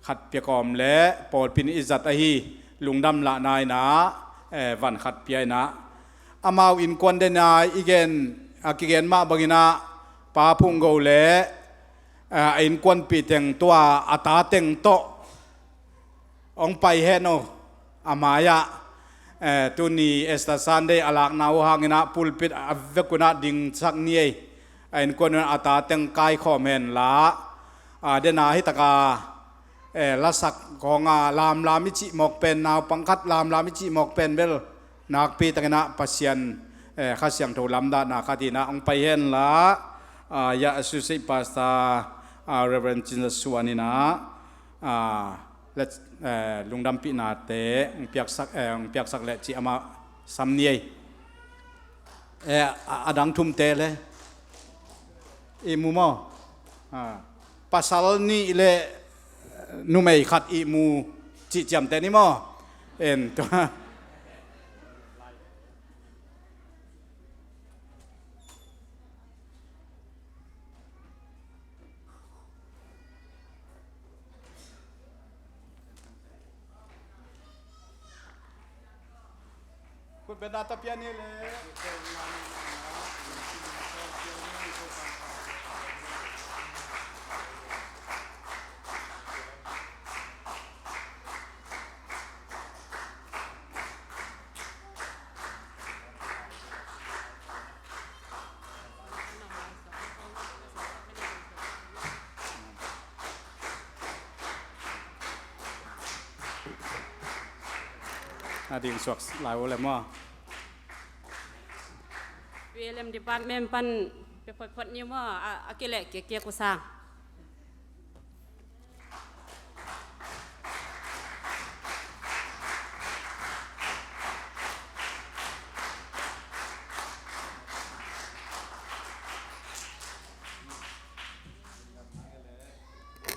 khat pia kawm le pawlpi in i zat ahi lungdam lahna in ah, eh, van khat pia in ah, amau innkuan dingin ah i gen, a kigen mah bangin ah Pa Phung Go le, eh, a innkuanpih teng tua a ta teng tawh hong pai hen aw. A mai-ah, eh, tuni Easter Sunday a lakna uh hangin ah pulpit a vekun ah dingsak ni ei. A innkuan un a ta teng kaikhawm hen la, a, dena hi taka, eh, lasak khawng a lamlam i cih mawk pen, naupang khat lamlam i cih mawk pen bel nakpi takin ah Pasian, eh, Kha Siangtho lamdanna khat in ah hong pai hen la, ah, ya Associate Pastor, ah, Reverend Cin Za Suan in ah, ah, let, eh, lungdampihnate hong piaksak, eh, hong piaksak leh cih amah sam ni ei. Eh, a, a dang thumte le ihmu maw? Ah, pasal nih le numei khat ihmu cih ciamteh ni maw? En tua. Khut beng na ta pia ni le. A ding suak lai uh le maw? P L M department pan pia photphot ni maw? A, a kileh kikik uh sang.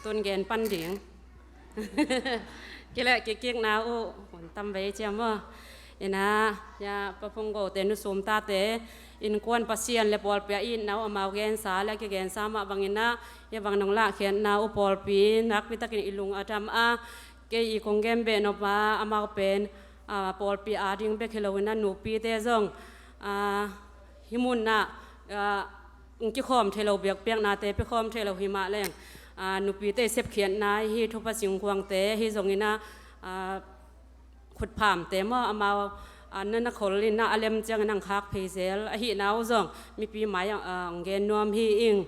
Tun gen pan ding. Kileh kikikna uh hun tam vei ciam maw? Ina, ya, Pa Phung Go te, Nu Sum tate innkuan, Pasian le pawlpi a itna uh amau gensa le a kigensa mah bangin ah, ya bang nong lahkhiatna uh pawlpi nakpi takin i lung a dam a, kei i kong gen beh nop a, amau pen, ah, pawlpi ading bek hi lo in ah nupite zong, ah, hih mun ah, ah, kikhawm thei lo biakpiaknate pia khawm thei lo hi mah leng, ah, nupite i sepkhiatna hi, thupha singkuangte hi zongin ah, ah, khutphamte maw, amau, ah, na na khol in ah a lem ciangin ang khak phei zel ahihna uh zong mipi mai ah, ah, ang gen nuam hi ing.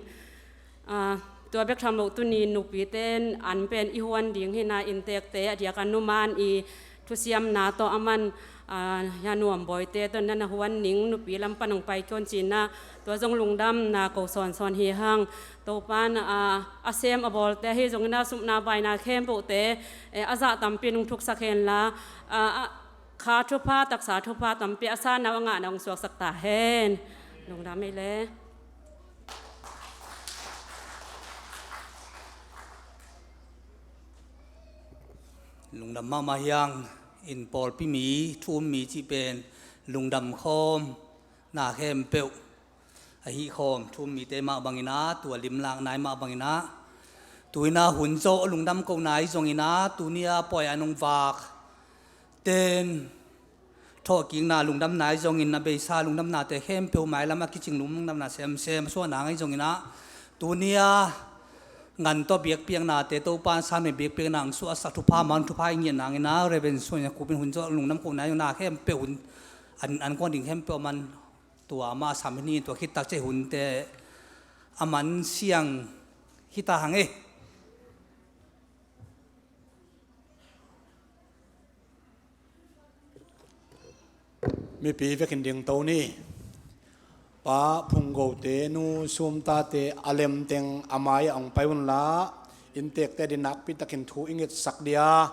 Ah, tua bek tham lo tuni nupite an pen i huan ding hi in ah, inntekte a diak a numan i thusiamna tawh a man, A, hia nuam bawite tawh na na huan ning nupi lam pan hong pai kion cinah tua zong lungdamna ko sawnsawn hi hang. Topan a, a sem a bawlte ahi zongin a supna baina khempeuhte, eh, a zah tampi nung thuksak henla, a, a, kha thupha, taksa thupha tampi a sanau a ngahna hong suaksak ta hen. Lungdam ei le. Lungdam mahmah hiang in pawlpi mi, thu um mi cih pen lungdam khawm na khempeuh ahi khawm, thu um mite mah bangin ah, tua limlak nai mah bangin ah, tuina hun zawh lungdam ko nai zongin ah, tunia pawi a nung vak ten thawhkikna lungdamna ahi zongin a beisa lungdamnate khempeuh mailam a kicing lungdamna semsem a suahna ahi zongin ah, tunia ngan tawh biakpiaknate Topa in sanmei biakpiakna ang suahsak thupha man thupha i ngiat nangin ah, Reverend Suan Yakupin hun zawh lungdam ko nai zongin ah khempeuh hun an, an kuang ding khempeuh a man tua mah sam hi ni, tua khit tak ciah hunte a man siang hi ta hang e. Mipi vekin dingto ni. Pa Phung Gote, nu Sum Tate a lemteng a mai-ah hong pai unla, inntekte din nakpi takin thu i ngetsak dia,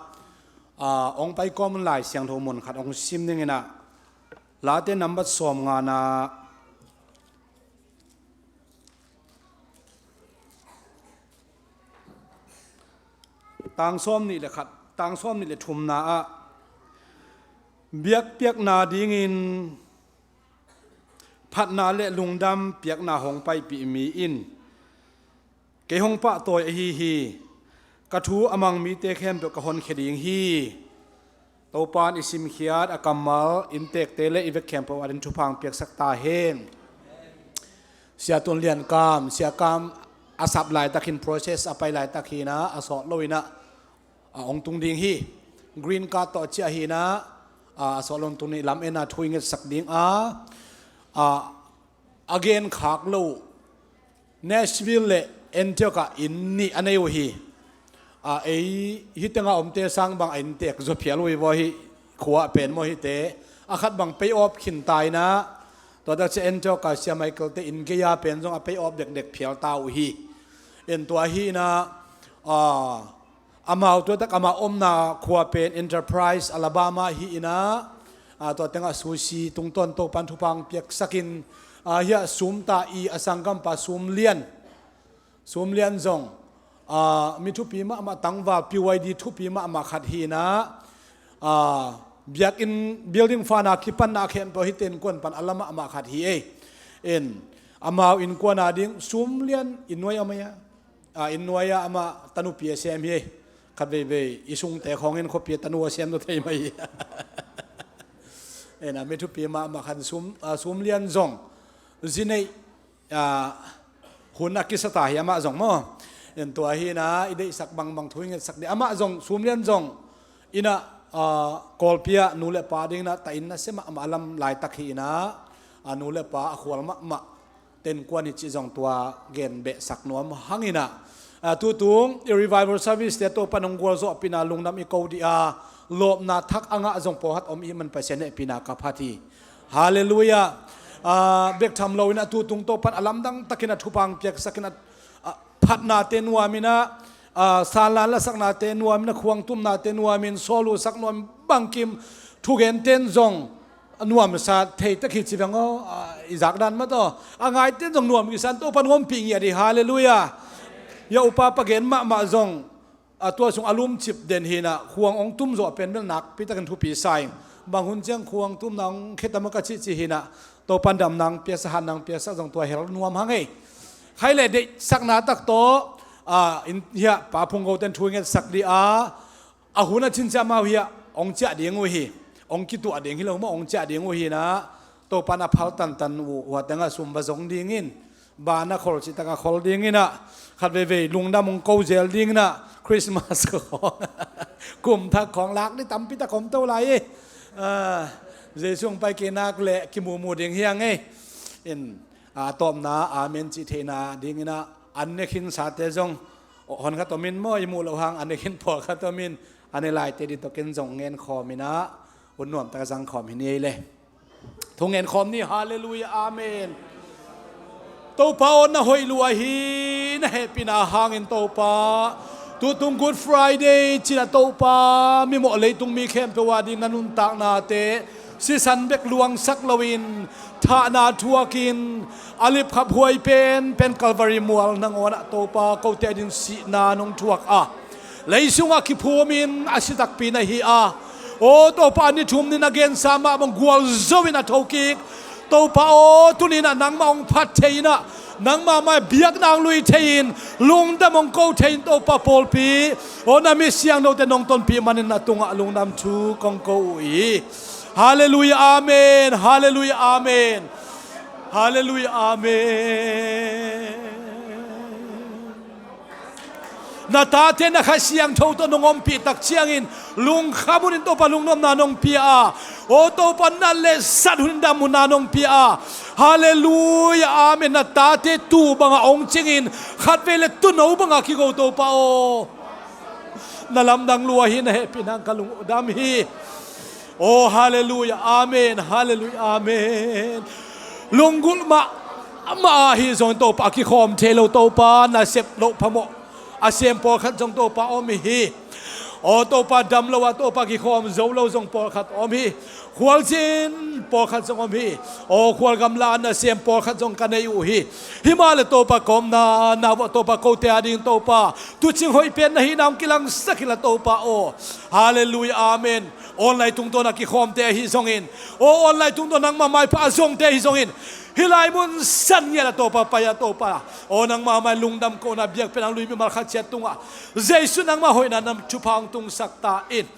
a, hong pai kawm un. Lai Siangtho mun khat hong sim ning inah, Late nambat sawmngana, tang sawmnih le khat, tang sawmnih le thumna ah, biakpiakna dingin phatna le lungdam piakna hong paipih mi in kei hong pahtawi ahi hi. Ka thu a mang mite khempeuh ka honkhia ding hi. Topa in i simkhiat a kammal inntekte le i vek khempeuh adin thupha hong piaksak ta hen. Sia Tun Lian Kam, Sia Kam a sap laitakin process a pai laitak hinah, a sawt lo inah, a hong tung ding hi. Green card tawh a ciah hinah, a, a sawt lo hong tung ni. Lam enna thu i ngetsak ding a, a, a gen khak lo uh. Nashville le Antioch ah inn nih a nei uh hi. A, ei hih tengah omte sang bang a inntek zaw phial uh hi vaw, hih khua pen maw hihte. A khat bang pay off khin ta inah, tua tak ciah Antioch ah Sia Michael te inn gei-a pen zong a pay off dekdek phial ta uh hi. En tua hi inah, a, amau tua tak amah omna khua pen Enterprise, Alabama hi inah, a, tua tengah Susi tungtawn Topan thupha hong piaksakin, a, hiah Sum Ta i a sanggampa Sum Lian, Sum Lian zong, a, mi thupi mahmah tangval, P Y D thupi mahmah khat hi inah, a, biakinn building fana kipanna a khempeuh hih ten kuan pan a la mahmah khat hi ei. En, amau innkuan a ding Sum Lian inn nuai a mai a, a, inn nuai-ah amah tanupi a sem hi. Khat veivei i sungte khawngin khuapi a tanu a sem zaw thei mai hi. En, a mi thupi mahmah khat Sum, a, Sum Lian zong zi neih, a, hun a kisa ta hi amah zong maw. En, tua hi inah i deihsak bangbang thu i ngetsak dih. Amah zong, Sum Lian zong inah, a, Kawlpi ah nu le pa ding inah ta inn a sem mahmah a lam laitak hi inah, a, nu le pa a khual mahmah ten kuan hi cih zong tua gen behsak nuam hang inah, a, tutung i revival service te Topan hong gualzawhpihna lungdam i ko dih a, lawpna thak a ngah zong pawlkhat om i hih man Pasian hehpihna ka phat hi. Halleluiah. A, bek tham lo inah tutung Topan a lamdang takin a thupha hong piaksakin a, a, phatnate nuam inah, a, sanlan lasaknate nuam inah, khuangtumnate nuam in, sawl uh sak nuam bangkim thugenten zong a nuamsa thei tak hi ci veng aw, a, i zakdan mat aw. A ngaiten zong nuam kisa in Topan hong ompih ngiat hi. Halleluiah. Hia upa pa gen mahmah zong, a, tua sung a lumcip den hi inah, khuang hong tum zawh pen bel nakpi takin thupi sa ing. Bang hun ciang khuang tumna hong khe tam a ka cihcih hi inah, Topan damna hong piaksak, hatna hong piaksak zong tua hel nuam hang ei. Khai le deihsakna tak tawh, a, in, hiah Pa Phung Gote in thu i ngetsak dih a, a hun a cin ciah amau hiah hong ciah ding uh hi. Hong kituah ding hi lo maw, hong ciah ding uh hi inah, Topan a phal tantan uh, hua tengah sum va zong dingin, ban a khol cih tak a khol ding inah, khat veivei lungdam hong ko zel ding inah, Christmas khawng, kum thak khawng lak dih tampi tak om to lai hi. A, Jesu hong pai kei nak leh kimumu ding hi hang ei. In, a, tawpna amen cih theihna ding inah, an ne khinsate zong hon khat om in maw, i muh loh hang an ne khin pawlkhat om in, an ne laite dih tawh ken zong ngen khawm inah, Hun nuamtak a zangkhawm hi ni ei le. Thungen khawm ni, halleluiah, amen. Topa aw, na hoih lua hi, na hehpihna hangin Topa. Tutung Good Friday cinah Topa, mimawh leitung mi khempeuh a ding na nuntaknate sisan bek luangsak loin, thahna thuakin, a lipkhap huai pen pen Calvary mual nangawnah Topa kote a ding sihna nong thuak a, lei sungah kiphumin a si takpi na hi a, aw Topa, a ni thum ni na gensa mah bang gualzo in a thokik. Topa aw, tuninah nangmah hong phat thei inah, nangmah mai biakna hong lui thei-in, lungdam hong ko thei-in Topa pawlpi aw, na mi siangthote nong tonpih manin na tungah lungdam thu kong ko uh hi. Halleluiah, amen. Halleluiah, amen. Halleluiah, amen. Na tate na Kha Siangtho tawh nong ompih tak ciangin lungkham hunin Topa lungnuamna nong pia a, aw Topa, na letsat hunin damhuna nong pia a. Halleluiah, amen. Na tate tu banga ong cingin khatvei le tuuno banga kigo Topa aw. Na lamdang lua hi, na hehpihna ka lungdam hi. Oh, halleluiah, amen, halleluiah, amen. Lunggulh mah mah ahi zongin Topa a kikhawm thei lo Topa, na sep loh phamawh a sem pawlkhat zong Topa om hi. Aw Topa, dam lo a Topa kikhawm zo lo zong pawlkhat om hi. Khualzin pawlkhat zong om hi. Aw khual gamla a na sem pawlkhat zong ka nei uh hi. Himahleh Topa ka omna nauah Topa kote a ding Topa tuucing hoih pen na hihna hong kilangsak inla Topa aw. Halleluiah, amen. Online tungtawn a kikhawmte ahi zongin, aw online tungtawn nangmah maipha a zongte ahi zongin, hih lai mun san ngiat a Topa pai a Topa, aw nangmah mai lungdam kohna biakpiakna lui mimal khat ciat tungah Jesu nangmah hoihna na thupha hong tungsak ta in.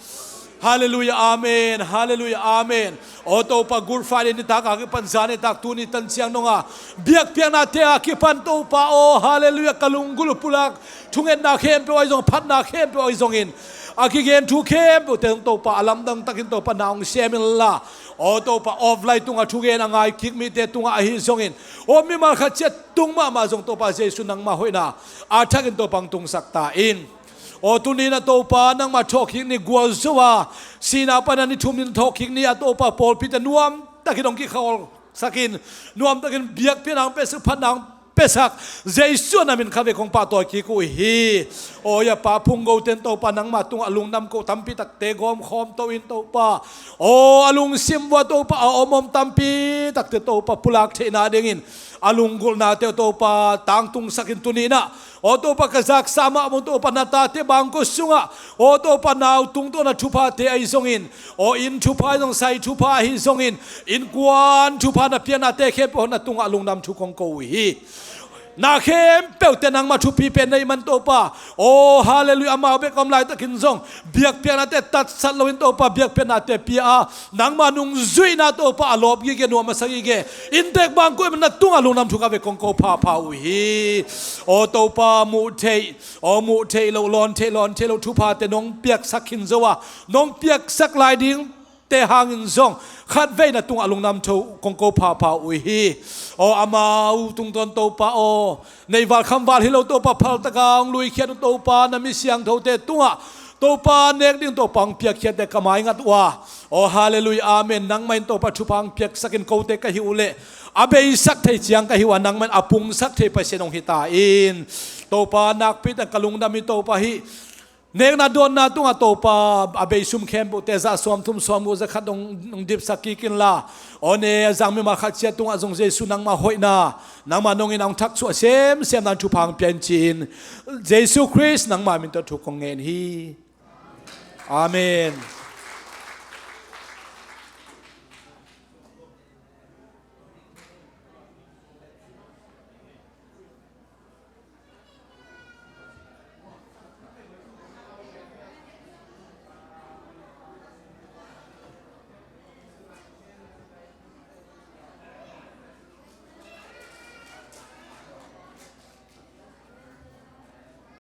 Halleluiah, amen. Halleluiah, amen. Aw Topa, Good Friday nitak a kipan zan nitak tuni tan ciang dong a biakpiaknate a kipan Topa aw, halleluiah, ka lunggulh pulak thungetna khempeuh ahi zong, phatna khempeuh ahi zongin, a kigen thu khempeuhte zong Topa a lamdang takin Topa na hong sem inla, aw Topa, offline tungah thugen a ngai kik mite tungah ahi zongin, aw mimal khat ciat tung mahmah zong Topa Jesu nangmah hoihna a thakin Topa hong tungsak ta in. Aw tuninah Topa nangmah thawhkik ni gualzo a, sihna pana ni thum ni thawhkik ni a Topa pawlpite nuamtakin hong kikhawlsakin, nuamtakin biakpiakna hong piasak, phatna hong piasak Jesu a na min khatvei kong pahtawi kik uh hi. Aw a pa Phunggo ten Topa nangmah tungah lungdam ko tampi takte gawmkhawm to in Topa, aw a lungsim uah Topa a om om tampi takte Topa pulak theihna dingin a lunggulhnate Topa tangtungsakin tuninah, aw Topa, ka zaksa mah bang Topa na tate bangkua sungah, aw Topa, nau tungtawn a thuphate ahi zongin, aw inn thupha ahi zong, sai thupha ahi zongin, innkuan thupha na piaknate khempeuh na tungah lungdam thu kong ko uh hi. Na khempeuhte nangmah thupi pen na hih man Topa, aw halleluiah, amau bek om laitakin zong biakpiaknate tatsat loin Topa biakpiaknate pia a, nangmah nungzuihna Topa a lawp gige, nuam a sa gige inntek bangkua na tungah lungdam thu khatvei kong ko phapha uh hi. Aw Topa, muh theih, aw muh theih loh, lawn theih, lawn theih loh thuphate nong piaksak khin zo a, nong piaksak lai dingte hangin zong khatvei na tungah lungdam thu kong ko phapha uh hi. Aw amau tungtawn Topa aw, neihval khamval hi lo Topa, phaltaka hong luikhiat uh Topa, na mi siangthote tungah Topa nek ding Topa hong piakkhiatte ka maingat uh a, aw halleluiah, amen. Nangmah in Topa thupha hong piaksakin kote ka hih uh leh a beisak thei ciang ka hih uh a, nangmah in a pungsak thei Pasian hong hi ta in. Topa nakpi tak ka lungdam hi Topa, hih nekna dawnna tungah Topa a bei sum khempeuhte za sawmthum, sawmguk, za khat dong hong dipsak kik inla, aw ne a zang mimal khat ciat tungah zong Jesu nangmah hoihna, nangmah nongin a hong thaksuah semsem dan thupha hong pia in ci-in, Jesu Khrist nangmah min tawh thu kong ngen hi. Amen.